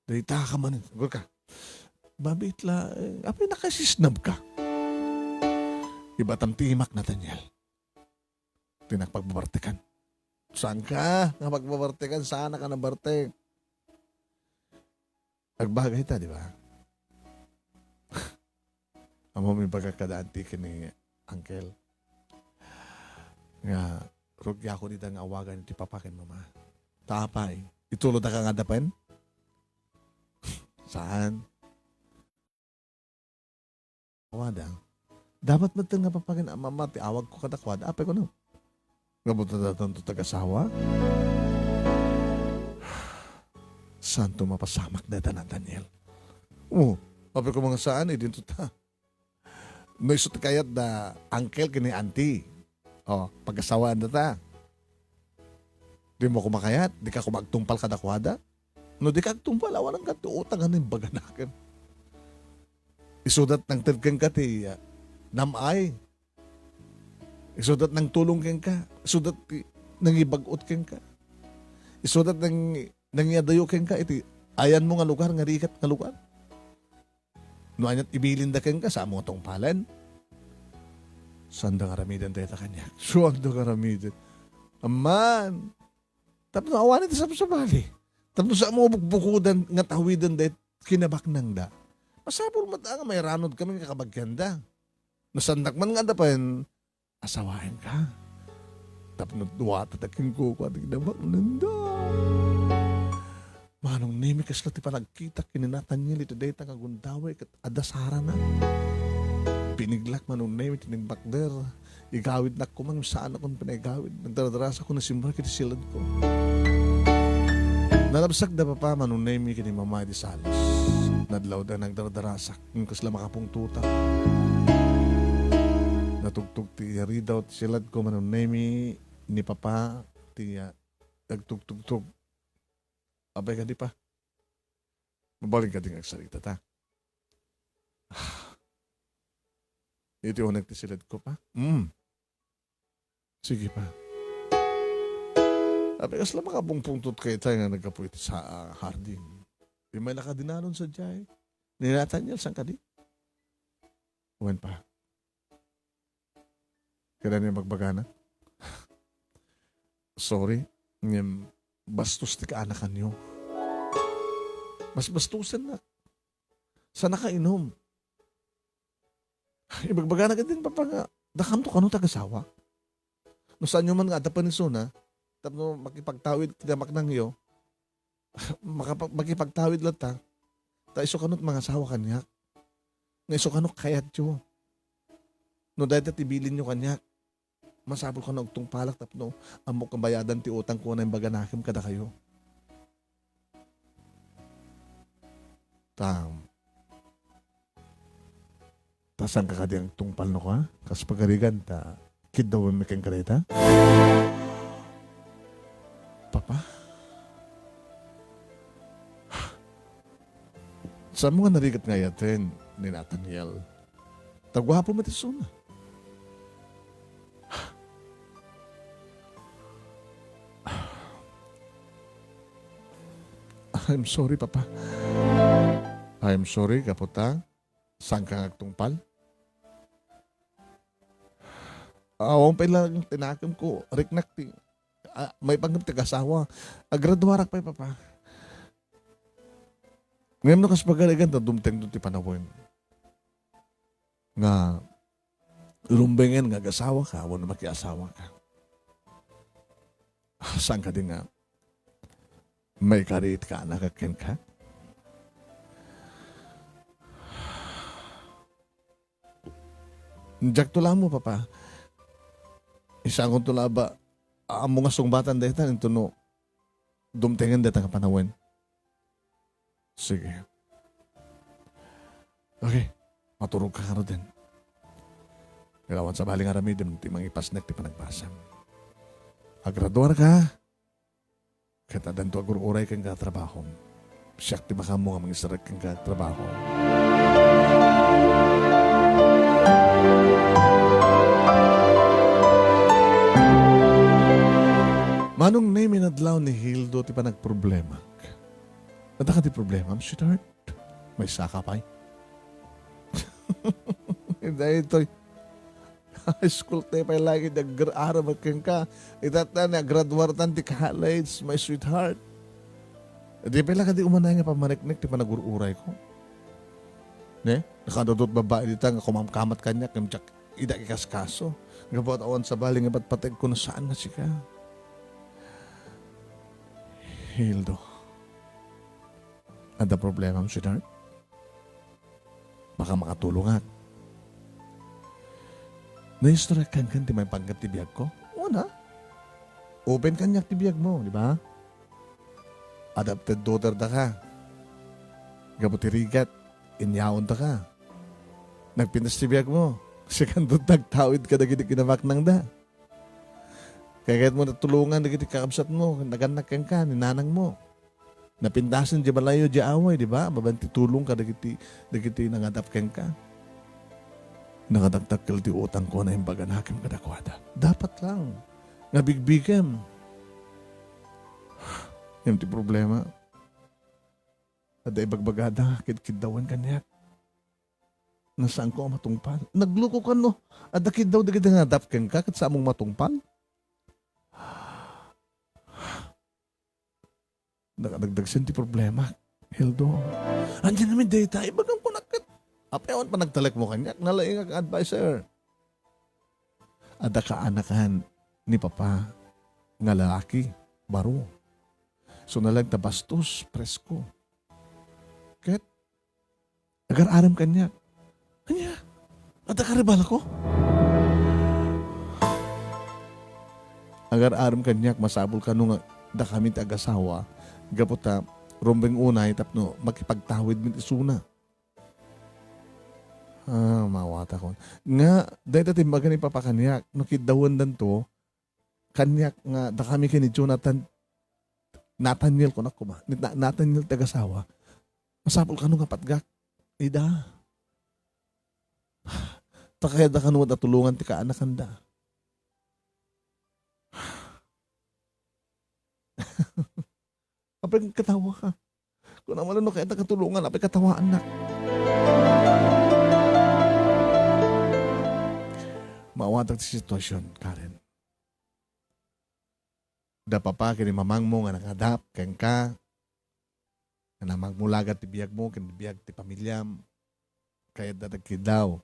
Dayta ka man. Gurka. Babit la, eh, apay nakasisnab ka? Ibatam ti imak, Nathaniel. Ti nakpagbabartekan. Saan ka nga pagbabartekan? Saan ka nabartek? Agbagay ta, di ba? Amo mi bagak kada anti ken ni uncle. Nga, rugiakon ida nga awagan ti papa ken mama. Ta apay, itulod ka nga dapen? Saan? Awada. Dapat met nga papa ken mama ti awagko kadakuada. Apay kuno? Nga buta datanto tagasawa? Santo mapasamak dayta, Nathaniel. Oh, apay ko mga saan, eh, dinto ta. No isu ti kayat da uncle ken ni auntie. Oh, pagasawaanda ta. Di mo ko makayat, di ka ko magtungpal kadakuada. No di ka agtungpal, awanan ka ti utang nga imbaganaken. Isudat nangted kenka ti, ah, nam-ay. Isudat nangtulong kenka. Isudat ti nangibag-ot kenka. Isudat nang, nangiadayo kenka iti ayanmo nga lugar, nga rigat nga lugar. No aniat ibilinda kenka, saan mo nga tungpalen? Saanda nga aramiden dayta kaniak. Saanda nga aramiden. Amman. Tapno awanen ti sabsabali. Tapno saan mo nga bukbukodan nga tawiden dayta kinabaknangda. Masapul met nga mairanod kami nga kabagianda. No saandak man nga dapen, asawaenka. Tapno duwata ta kenkuana ti kinabaknangda. Manong Nemi, kasla ti panagkitak ken ni Nathaniel iti dayta nga gundaway ket adda sarana. Biniglak Manong Nemi ti nagbakder. Igawidnak koma ngem saanakon pinaigawid. Nagdardarasakon a simrek iti siledko. Nalabsak da Papa Manong Nemi ken ni Mama iti salis. Nadlawda nagdardarasak, ngem kasla makapungtotak. Natugtog ti yaridaw ti siladko Manong Nemi ni Papa ti, ah, nagtugtugtog. Apay kadi, Pa? Mabalin kadi nga agsarita ta? Iti unek ti siladko, Pa? Mm. Sige, Pa. Apay kasla makapungpungtot kayta nga naggapu iti sa, ah, hardin. Di may nakadinalon sadiay. Ni Nathaniel, saan kadi? Wen, Pa. Kada ni magbagana. Sorry, ngem bastos ti kaanakanyo. Basbastosennak. Sa nakainom. Ibagbagana kadin, Papa, nga dakamto kano ti agasawa. No saanyo man nga adda panisona, tapno makipagtawid ti namaknangyo, makapa-, makipagtawid latta, ta isu kano ti mangasawa kaniak. Nga isu kano kayatyo. No dayta ti bilinyo kaniak, masapul kano agtungpalak tapno ammok nga bayadan ti utangko nga naimbaganakem kadakayo. Ta, ta saan ka kadi agtungpal no ka? Kas pagarigan ta kiddawenmi kenka dayta? Papa? Saanmo nga narigat nga ayaten ni Nathaniel? Ta guapo met isuna. I'm sorry, Papa. I'm sorry, gapu ta saan ka nga agtungpal? Awan pay lang tinakemko, riknak ti, ah, maipanggep ti agasawa. Agraduarak pay, Papa. Ngem no kas pagarigan ta dumtengto ti panawen nga rumbengen nga agasawaka wenno makiasawaka. Saan kadi nga maikari ti kaanakak kenka? Diakto la ammo, Papa. Isaankonto la ba, ammo nga sungbatan dayta, intono dumtengen dayta nga panawen. Sige. Okay. Maturogka ngaruden. Kailangan sabali nga aramidem ti mangipasnek ti panagbasam. Agraduarka, ket addanto agur-uray kenka a trabahom. Siak ti makaammo nga mangisarek kenka a trabaho. Manong Nemi, nadlaw ni Hildo ti panagproblemak. Adda kadi problemam, sweetheart? Maysaka pay. Daytoy. High school tayo pay lagi, nag-aram kenka. Itatta, nagraduartan ti college, my sweetheart. Di pay la kadi umanay nga pammaneknek ti panagur-urayko. Ne? Nakadudot babae dita nga kumamkamat kaniak, ngem diak ida ikaskaso. Gapu ta awan sabali nga patpategko no saan nga sika. Hildo. Adda problemam, sweetheart? Baka makatulongak. Naistoryak kenka ti maipanggep ti biagko? Una, open kaniak ti biagmo, di ba? Adopted daughter daka. Gapu ti rigat, inyaon daka. Nagpintas ti biagmo. Sikandot nagtawid kadagiti kinamaknangda. Kayatmo natulongan dagiti kakabsatmo, nagannak kenka, ni nanangmo. Napintasen di balayo di away, di ba? Mabaen ti tulong kadagiti, dagiti nangadap kenka. Nakadakdakkel ti utangko a naimbaganakem kadakuada. Dapat lang nga bigbigem. Ngem ti problema, adda ibagbagada, kidkiddawen kaniak. Nga saanko a matungpal. Nagluko kano. Adda kiddaw dagiti nangadap kenka, ket saanmo matungpal? Nakadagdagsen ti problema, Hildo. Ania ngamin dayta, ibagam kunak ket. Apay awan panagtalekmo kaniak, nalaingak nga adviser. Adda kaanakan ni Papa nga lalaki, baro. So, nalaing ta bastos, presko. Ket, agar-arem kaniak. Ania? Adda ka ribalko? Agar-arem kaniak, masapul kano nga dakami ti agasawa, Gapu ta, rumbeng unay tapno makipagtawid met isuna. Ah, maawatakon. Nga, dayta ti imbaga ni Papa kaniak, no kiddawendanto, kaniak nga, dakami ken ni Jonathan, Nathaniel, kunak koma, ni Na-, Nathaniel ti agasawa. Masapul kano nga patgak? Ida. Ta kayatda kano a tulongan ti kaanakanda. Apay katawa ka? Kunam no kayatda katulongan, apay katawaannak? Maawatak ti sitwasyon, Karen. Da papa ken ni mamangmo nga nangadap kenka, nga namagmulagat ti biagmo ken biag ti pamiliam, kayatda ti agkiddaw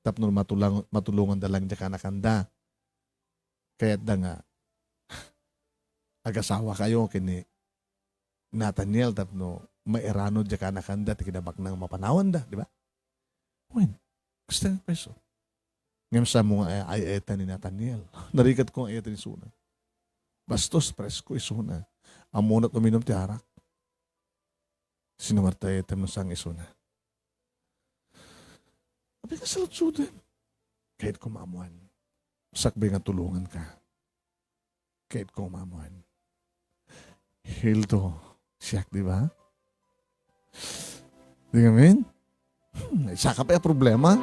tapno matulang-, matulonganda lang diay kaanakanda. Kayatda nga agasawakayo ken ni Nathaniel tapno mairano diay kaanakanda ti kinabaknang mapanawanda, di ba? Wen, kasta nga peso. Ngem saan mo nga ay-, ay-, ayaten ni Nathaniel? Narigat ko nga ayaten isuna. Bastos, presko isuna. Ammona ti uminum ti arak. Sino nga ayatem no saan nga isuna? Apay nga saludsodem? Kayatko nga ammoan. Sakbay nga tulonganka. Kayatko nga ammoan. Hildo, siak, di ba? Di ngamin? Hmm, saka pay a problema?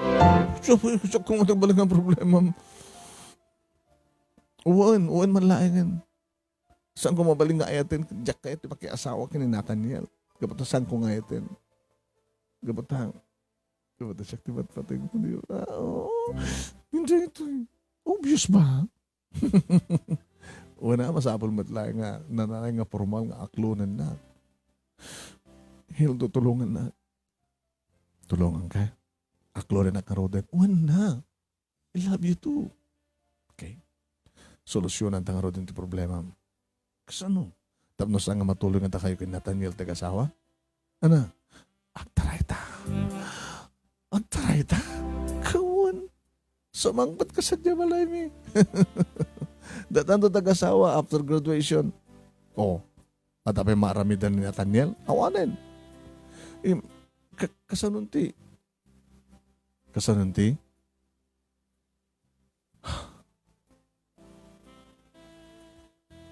Siak, siak koma ti balik nga problema. Wen, wen man laengen. Saan ko mabalin nga ayaten, diak kayat ti makiasawa ken ni Nathaniel. Gapu ta saan ko nga ayaten. Gapu ta, gapu ta siak ti patpateg mo, di ba? Ah, oo. Hindi ito eh. Obvious ba? Wen a, masapul met laeng nga, nanay nga formal nga aklonennak. Hildo, tulongannak. Tulonganka? Aklonennak ngaruden. Wen a. I love you too. Okay? Solusyonanta ngaruden ti problemam. Kasano? Tapno saan nga matulonganta kayo ken Nathaniel ti agasawa? Ana, agtarayta. Agtarayta? Kawan. Sumangpet ka sadiay balaymi. Datanto ti agasawa after graduation. Oh, adda pay maaramidan ni Nathaniel? Awanen. Im, ka-, kasanon ti, kasanon ti?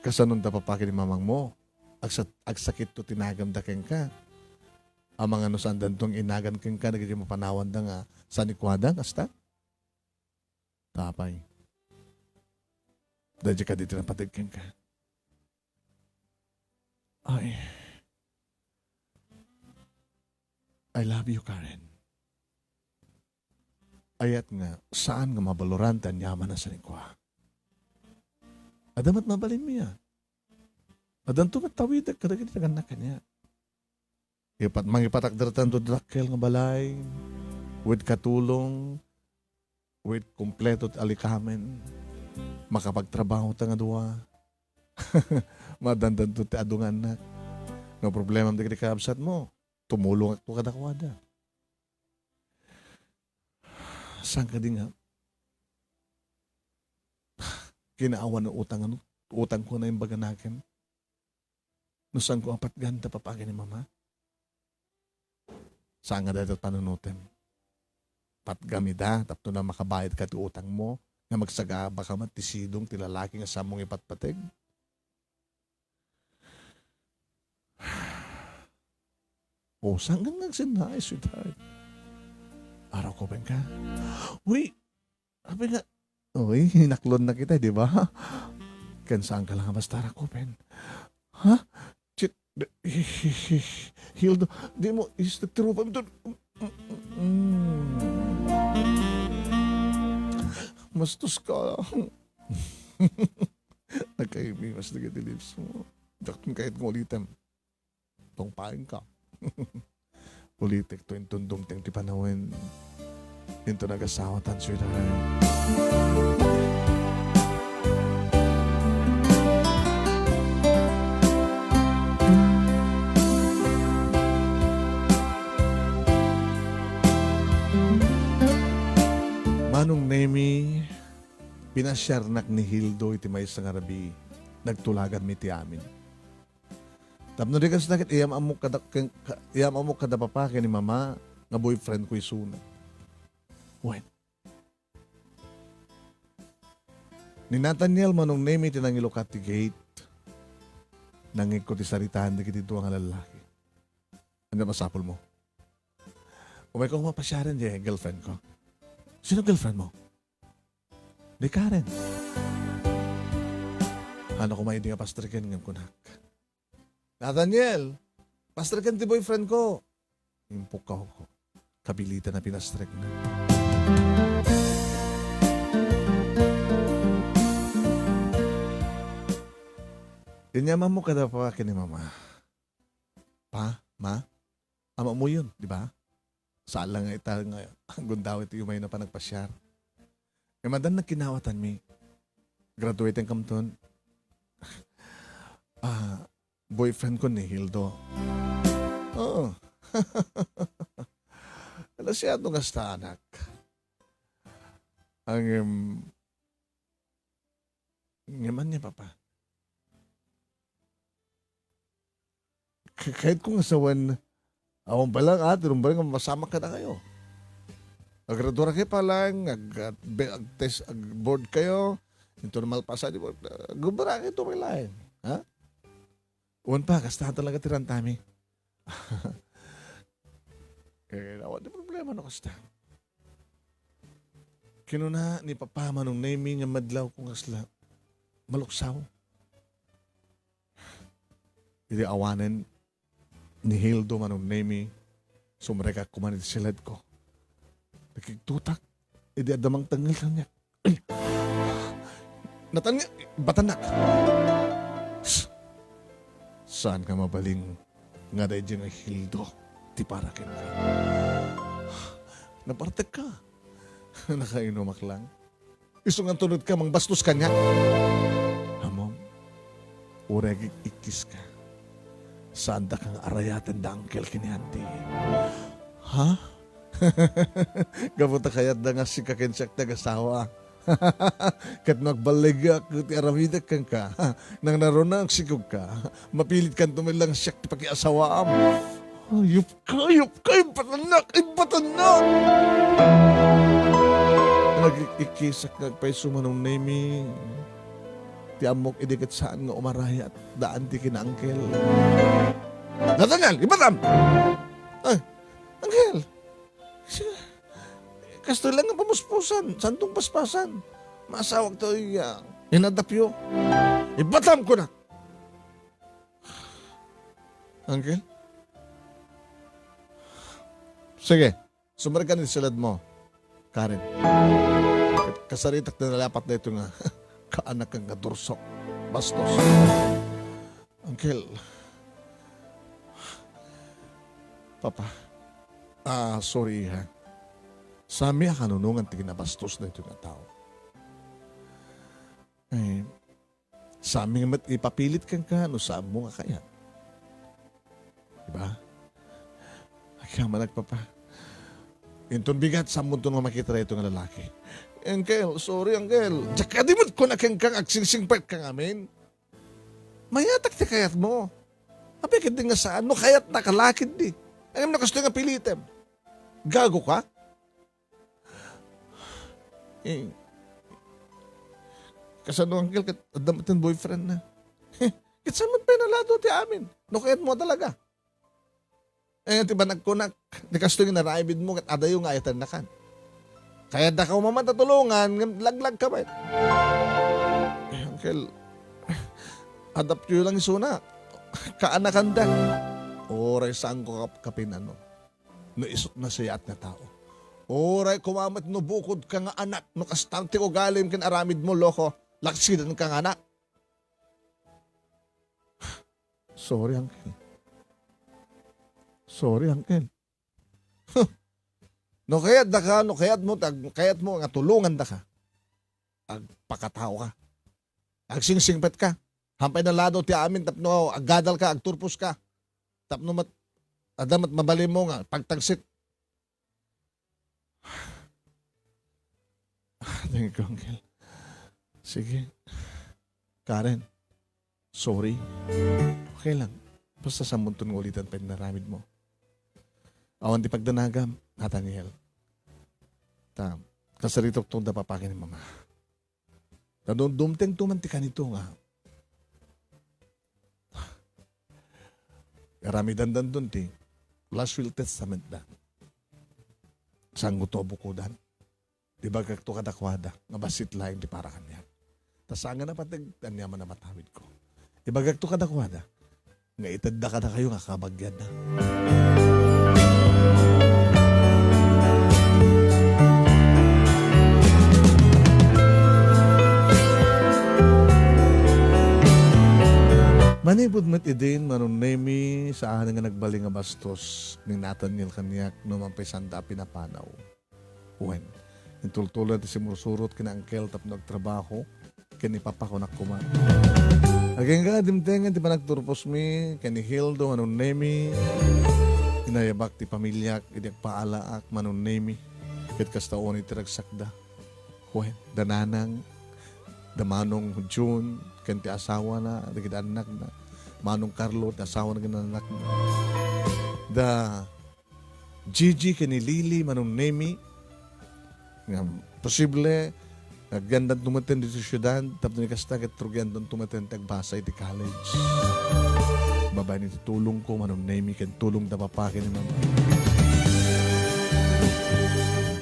Kasanon da papa ken ni mamangmo? Agsa-, agsakitto ti nagamda kenka. Amangan no saandanto nga inagan kenka dagiti mapanawanda nga sanikuada, kasta? Tapay. Daydi kadi ti napateg kenka. Ay. I love you, Karen. Ayat nga, saan nga mabaloran ti aniaman a sanikua. Adda met mabalinmi a. Addanto met tawidek kadagiti nagannak kaniak. Ipat-, mangipatakdertanto ti dakkel nga balay, with katulong, with kompleto ti alikamen, makapagtrabaho ta nga dua. Madandanto ti adu nga annak. No problemam dagiti kakabsatmo, tumulongakto kadakuada. Saan kadi nga kinaawan no utang, ano, utangko nga naimbag a nakem? No saanko a patgan da papa ken ni mama? Saan nga dayta panunotem? Patgam ida, tapno na makabayad ka ti utangmo, nga magsagaba ka met ti sidong ti lalaki nga saanmo nga ipatpateg? O, saan nga agsennaay, sweetheart? Arakupenka? Uy, apay nga, uy, inaklonnak ita, di ba? Ken saanka lang a basta arakupen. Ha? Chit, Hilda, di mo istek ti rupam ito. Mm. Mastos ka. Nagkaimimas dagiti lips mo. Diak kayat nga ulitem. Tungpaenka. Ulitek to inton dumteng ti panawen. Inton agasawatan, sweetheart. Manong Nemi, pinasiarnak ni Hildo iti maysa nga rabii. Nagtulaganmi ti amin. Tapno di kasta ket iyam-ammok kada, ken, ka, iyam-ammok kada papa ken ni mama nga boyfriend ko isuna. Wen. Ni Nathaniel Manong Nemi ti nangilukat ti gate. Nangngegko ti saritaan dagiti dua nga lallaki. Ania masapulmo? Umayko nga mapasiaren ti girlfriend ko. Sino girlfriend mo? Ni Karen. Ania koma idi nga pastreken ngem kunak, "Nathaniel, pastreken ti boyfriend ko." Impukkawko. Kapilitan a pinastrekna. Inyamammo kada papa ken ni mama. Pa, ma, ammoyon, di ba? Saan lang nga ita nga gundaway ti umay na panagpasiar. Ngem addan nagkinawatanmi. Graduating kamton. Ah, boyfriend ko ni Hildo. Oo. Ala, siya to nga sta, anak. Ang, em, ngem ania, papa? K-, kayat ko nga sawen, awan pa lang, ah, tinumbalan nga masamak kadakayo. Agradura kayo pa lang, ag-, ag-, be-, ag-test, ag-board kayo, into na malpasan, di ba? Gubara kayo tumay laeng, ha? Wan pa, kasta talaga ti rantami. Eh, awan ti problema no kasta. Kinuna ni Papa Manong Nemi nga madlaw ko nga sla maluksaw. Idi awanen ni Hildo Manong Nemi, sumrekak koma iti siledko. Nakigtutak, idi adda mangtengngel kaniak. Ay! Nathaniel, batannak. Saan nga mabalin nga daydiay nga Hildo ti para kenka? Napartekka. Nakainumak lang. Isu nga tunod ka, mangbastos kaniak. Ammom, uray ag-ikkis ka. Saanda ka nga arayaten da Uncle ken ni Auntie. Ha? Gapu ta kayatda nga sika ken siak ti agasawa. Ket no agballigak ti aramidek kenka, nang naruna agsikogka, mapilitkanto met lang siak ti pakiasawaam. Ayupka, ayupka, ibatannak, ibatannak! Nagik-ikkisak nga agpayso Manong Nemi. Ti ammok idi ket saan nga umarayat da Auntie ken Uncle. Nathaniel, ibatam! Ay, Uncle! Sige. Kastoy lang nga pamuspusan. Santong paspasan. Maasawak tayo, ah, inadapyo. Ibatam ko na. Uncle? Sige. Sumrekka iti siledmo, Karen. Kasaritak ti nalapat daytoy nga kaanakan nga dursok. Bastos. Uncle. Papa. Ah, sorry, ha. Saanmi a kanunongan ti kinabastos daytoy nga tao. Eh, saanmi nga met ipapilit kenka no saanmo nga kayat. Diba? Agyamanak, Papa. Inton bigat, saanmonto nga makita daytoy nga lalaki. Uncle, sorry, Uncle. Diak kadi met kuna kenka nga agsingsingpet ka ngamin. Mayatak ti kayatmo. Apay ketdi nga saan? No kayatna, kalakin di. Ngem no kastoy nga pilitem. Gago ka? Eh, kasano, Uncle, ket adda met ti boyfriend na? Ket saan met pay nalado ti amin? No kayatmo talaga. Eh, ti banag kunak, ti kastoy nga inaramidmo, ket adayo nga ayatennakan. Kayatdaka koma man ta tulongan, ngem laglag ka met. Eh, Uncle, adaptyo lang isuna. Kaanakanda. Uray saanko kap-, kapinano. No isut nasayaat nga tao. Uray koma met no bukodka nga anak, no kasta ti ugalim ken aramidmo, loko, laksidanka nga anak. Sorry, Uncle. Sorry, Uncle. No kayatdaka, no kayatmo, tag-, kayatmo nga tulongandaka, agpakataoka. Agsingsingpetka. Hampay nalado ti amin tapno aggadalka, agturposka. Tapno met, adda met mabalinmo nga pagtagsit. Ah, thank you, Uncle. Sige. Karen, sorry. Okay lang. Basta sammonton nga ulitan pay inaramidmo. Awan ti pagdanagam, Nathaniel. Ta, kasaritok to da papa ken ni mama. Ta no dumteng to man ti kanito nga, aramidandanton ti last will testament da. Saan to a bukodan? Ibagakto kadakuada nga bassit laeng ti para kaniak. Ta saan a napateg, aniaman a matawidko. Ibagakto kadakuada nga itedda kadakayo nga kabagianna. Manipud met idin, Manong Nemi, saan nga nagbalin nga bastos ni Nathaniel kaniak no mapaisan da a pinapanaw. Wen, intultuloy ti simursurot ken ni Uncle tapno agtrabaho ken ni Papa, kunak koma. Agingga a dimtengen ti panagturposmi ken ni Hildo, Manong Nemi. Inayabak ti pamiliak idi agpaalaak, Manong Nemi. Ket kasta unay ti ragsakda. Wen, da Nanang, da Manong Jun, ken ti asawana, dagiti annakna. Manong Carlo, ti asawana ken annakna. Da Gigi ken ni Lily, Manong Nemi, nga posible, agyandanto metten ditoy siudad, tapno ni kasta ket rugiandanto metten ti agbasa iti college. Babaen iti tulongko, Manong Nemi, ken tulong da papa ken ni mama.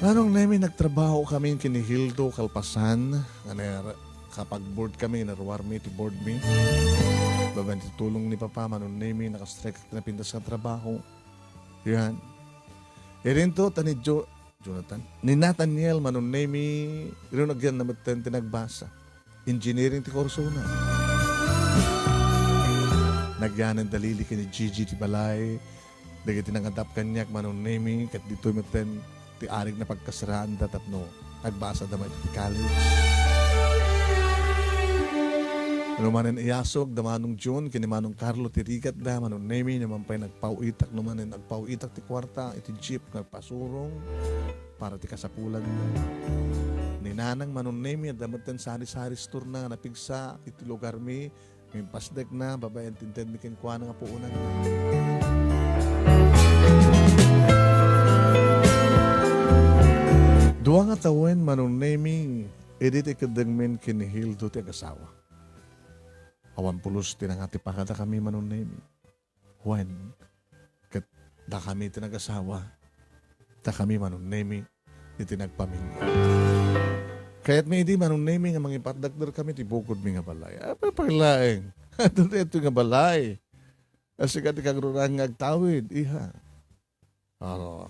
Manong Nemi, nagtrabaho kami ken ni Hildo kalpasan, nga ner-, kapag-board kami, naruarmi iti board mi. Babaen iti tulong ni papa, Manong Nemi, nakastrike ti napintas nga trabaho. Yan. Irinto, ta ni Jo-, Jonathan. Ni Nathaniel, Manong Nemi, irin agyan na metten ti nagbasa. Engineering ti kursona. Nagyanan da Lily ken ni Gigi ti balay. Dagiti nangadap kaniak, Manong Nemi, ket ditoy metten ti arig na pagkasraanda tapno agbasa da met iti college. No manen iyasok da Manong Jun ken ni Manong Carlo ti rigatda, Manong Nemi, no man pay nagpaw-itak, no manen agpaw-itak ti kuarta iti jeep nga agpasurong para ti kasapulanna. Ni Nanang, Manong Nemi, adda metten sari-sari store na nga napigsa iti lugarmi. Impasdekna, babaen ti intedmi kenkuana nga puonanna. Dua nga tawen, Manong Nemi, idi ti ikeddengmin ken ni Hildo ti agasawa. Awan pulos ti nangatipakadakami, Manong Nemi. Wen, ket dakami ti nagasawa, dakami, Manong Nemi, iti nagpamilya. Kayatmi idi, Manong Nemi, nga mangipatdakderkami ti bukodmi nga balay. Apay pay laeng? Adda daytoy nga balay. A, sika ti kagrurang nga agtawid, iha. Ano,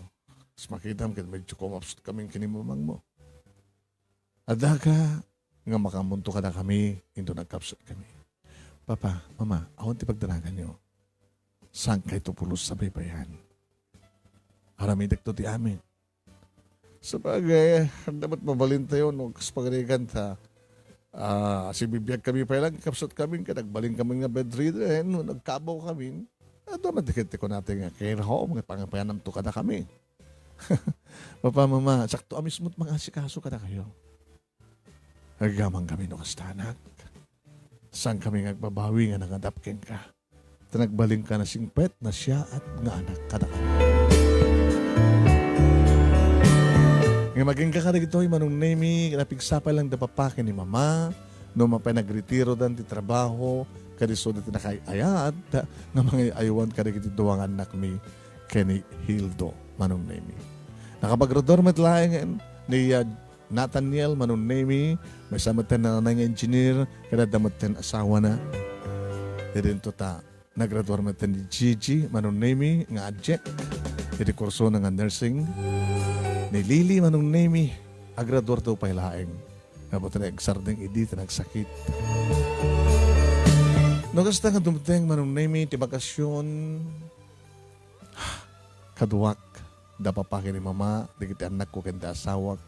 kas makitam ket medyo kumapsut kami ken ni mamangmo. Addaka nga makaammonto kadakami, inton agkapsut kami. Papa, Mama, awan ti pagdanaganyo. Saankayto pulos a baybayan. Aramidekto ti amin. Sabagay, adda met mabalintayo no kas pagarigan ta, ah, sibibiag kami pay lang, kapsut kami, ket agbalin kami nga bedridden, no nagkabaw kami. Adda met ti kunatay nga care home nga pangapayanamto kadakami. Papa, Mama, sakto a mismo ti mangasikaso kadakayo. Agyaman kami no kasta, anak. Saan kami nga agbabawi nga nangadap kenka? Ta nagbalinka nasingpet, nasiaat nga anak kadakami. Ngem agingga kadagitoy, Manong Nemi, napigsa pay lang da papa ken ni mama, no mapay nagretirodan ti trabaho, kadi isu daytoy nakaay-ayat nga mangay-aywan kadagiti dua nga annakmi ken ni Hildo, Manong Nemi. Nakapagraduar met laeng ni, ah, Nathaniel, Manong Nemi, maysa met ti nanay nga engineer, ket adda met ti asawana. Idinto ta nagraduar met ni Gigi, Manong Nemi, nga adiek iti kursona nga nursing. Ni Lily, Manong Nemi, agraduarto pay laeng. Ngem ta nagsardeng idi ta nagsakit. No kasta nga dumteng, Manong Nemi, ti bakasyon, kaduak, da papa ken ni mama, dagiti annakko ken da asawak.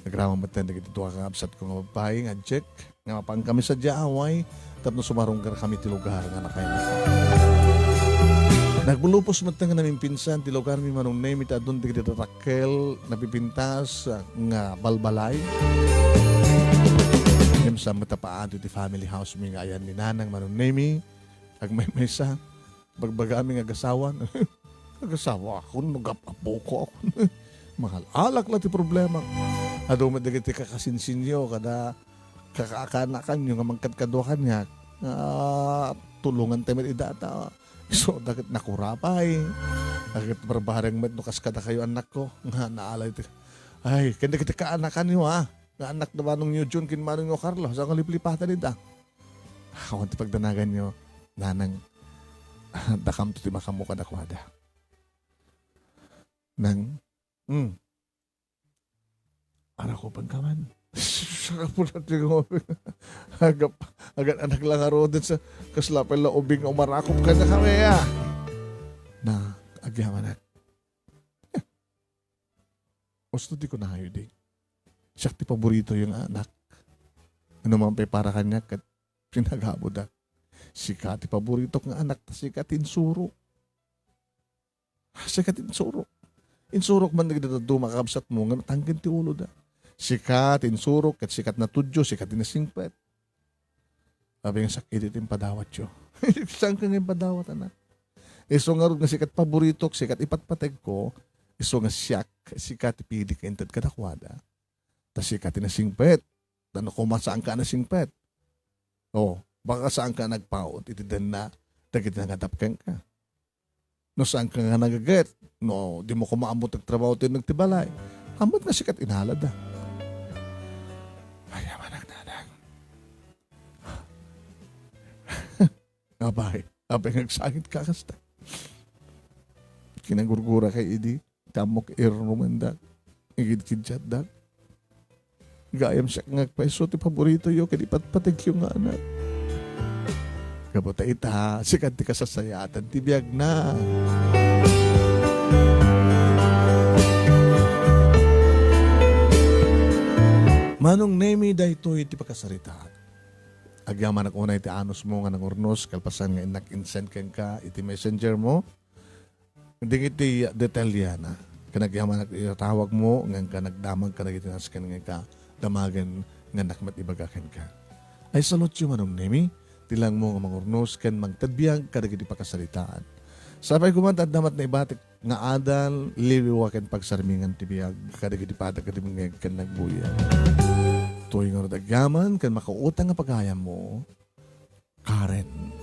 Agraman met dagiti dua nga kabsatko nga babbai nga adiek, nga mapan kami sadiay a away, tapno sumarunggar kami ti lugar nga nakainat. Naglupos met nga namimpinsan ti lugar mi, Manong Nemi, ta adun dagiti tarakkel, napipintas, nga balbalay. Ngem saan met a paado ti family house mi nga ayan ni Nanang, Manong Nemi, agmaymaysa. Bagbagami nga agasawan. Agasawa akon, no gap-, apokon. Mangal-alak la ti problema. Adu met dagiti kakasinsinyo, kada kakaanakanyo nga mangkadkadua kaniak, nga tulongan tayo met ida ta. So, dagit nakurapay. Dagit barbareng met no kas kadakayo, annakko, nga naalay ti, ay, ken dagiti kaanakanyo, ha? Nga anak da Manong Nyo Jun ken Manong Nyo Carlo, sa nga liplipatan ida. Awan ti pagdanaganyo, nanang, dakamto ti makamu kadakuada. Nang, hmm. Arakupan ka man. Saka po natin yung agap, agan anak lang arudan sa kaslapay la ubing nga umarakop ka na kami, ah. Na, agyamanak. Usto ti kunayo di. Siak ti paborito yung anak. Ano man pay para kanya, kat pinagabudak. Sika ti paborito nga anak, ta sika ti insuro. Sika ti insuro. Insurok man dagiti dadduma kakabsatmo nga natangken ti uloda. Sika ti insurok, ket sika ti natudyo, sika ti nasingpet. Abi nga sak-, idi ti impadawatyo. Saan ka nga impadawat, anak? Isu ngarud nga sika ti paboritok, sika ti ipatpategko, isu nga siak, sika ti pili nga inted kadakuada. Ta sika ti nasingpet. Ta no koma, saan ka a nasingpet? O, baka saan ka a nagpaut iti denna dagiti nangadap kenka. No saan ka nga nagaget, no di mo koma ammo ti agtrabaho ti nagtibalay, ammo nga sikat inalada. Ay, amanag nanang. Apay, apay nga agsangit ka kasta. Kinagurgura kay idi, ti ammok irrumendak, igidkidiatdak. Gayam siak nga agpayso ti paboritoyo ken ipatpategyo nga anak. Gapu ta ita, sikat ti kasasayaatan ti biagna. Manong Nemi, daytoy ti pakasaritaan. Agyamanak unay ti anusmo nga nangurnos, kalpasan nga innak insend kenka iti messenger mo. Dagiti detalyena, ken agyamanak itawag mo, ngem ka nagdamag kadagiti nasken nga ka damagen nga nakmet ibaga kenka. Ay salutyo, Manong Nemi, ti langmo nga mangurnos ken mangted biag kadagiti pakasaritaan. Sapay koma ta adda met naibatik nga adal, liwliwa ken pagsarmingan ti biag kadagiti padak iti bungeg ken nagbuyat. Toy ngarud agyaman ken makautang nga pagayammo, Karen.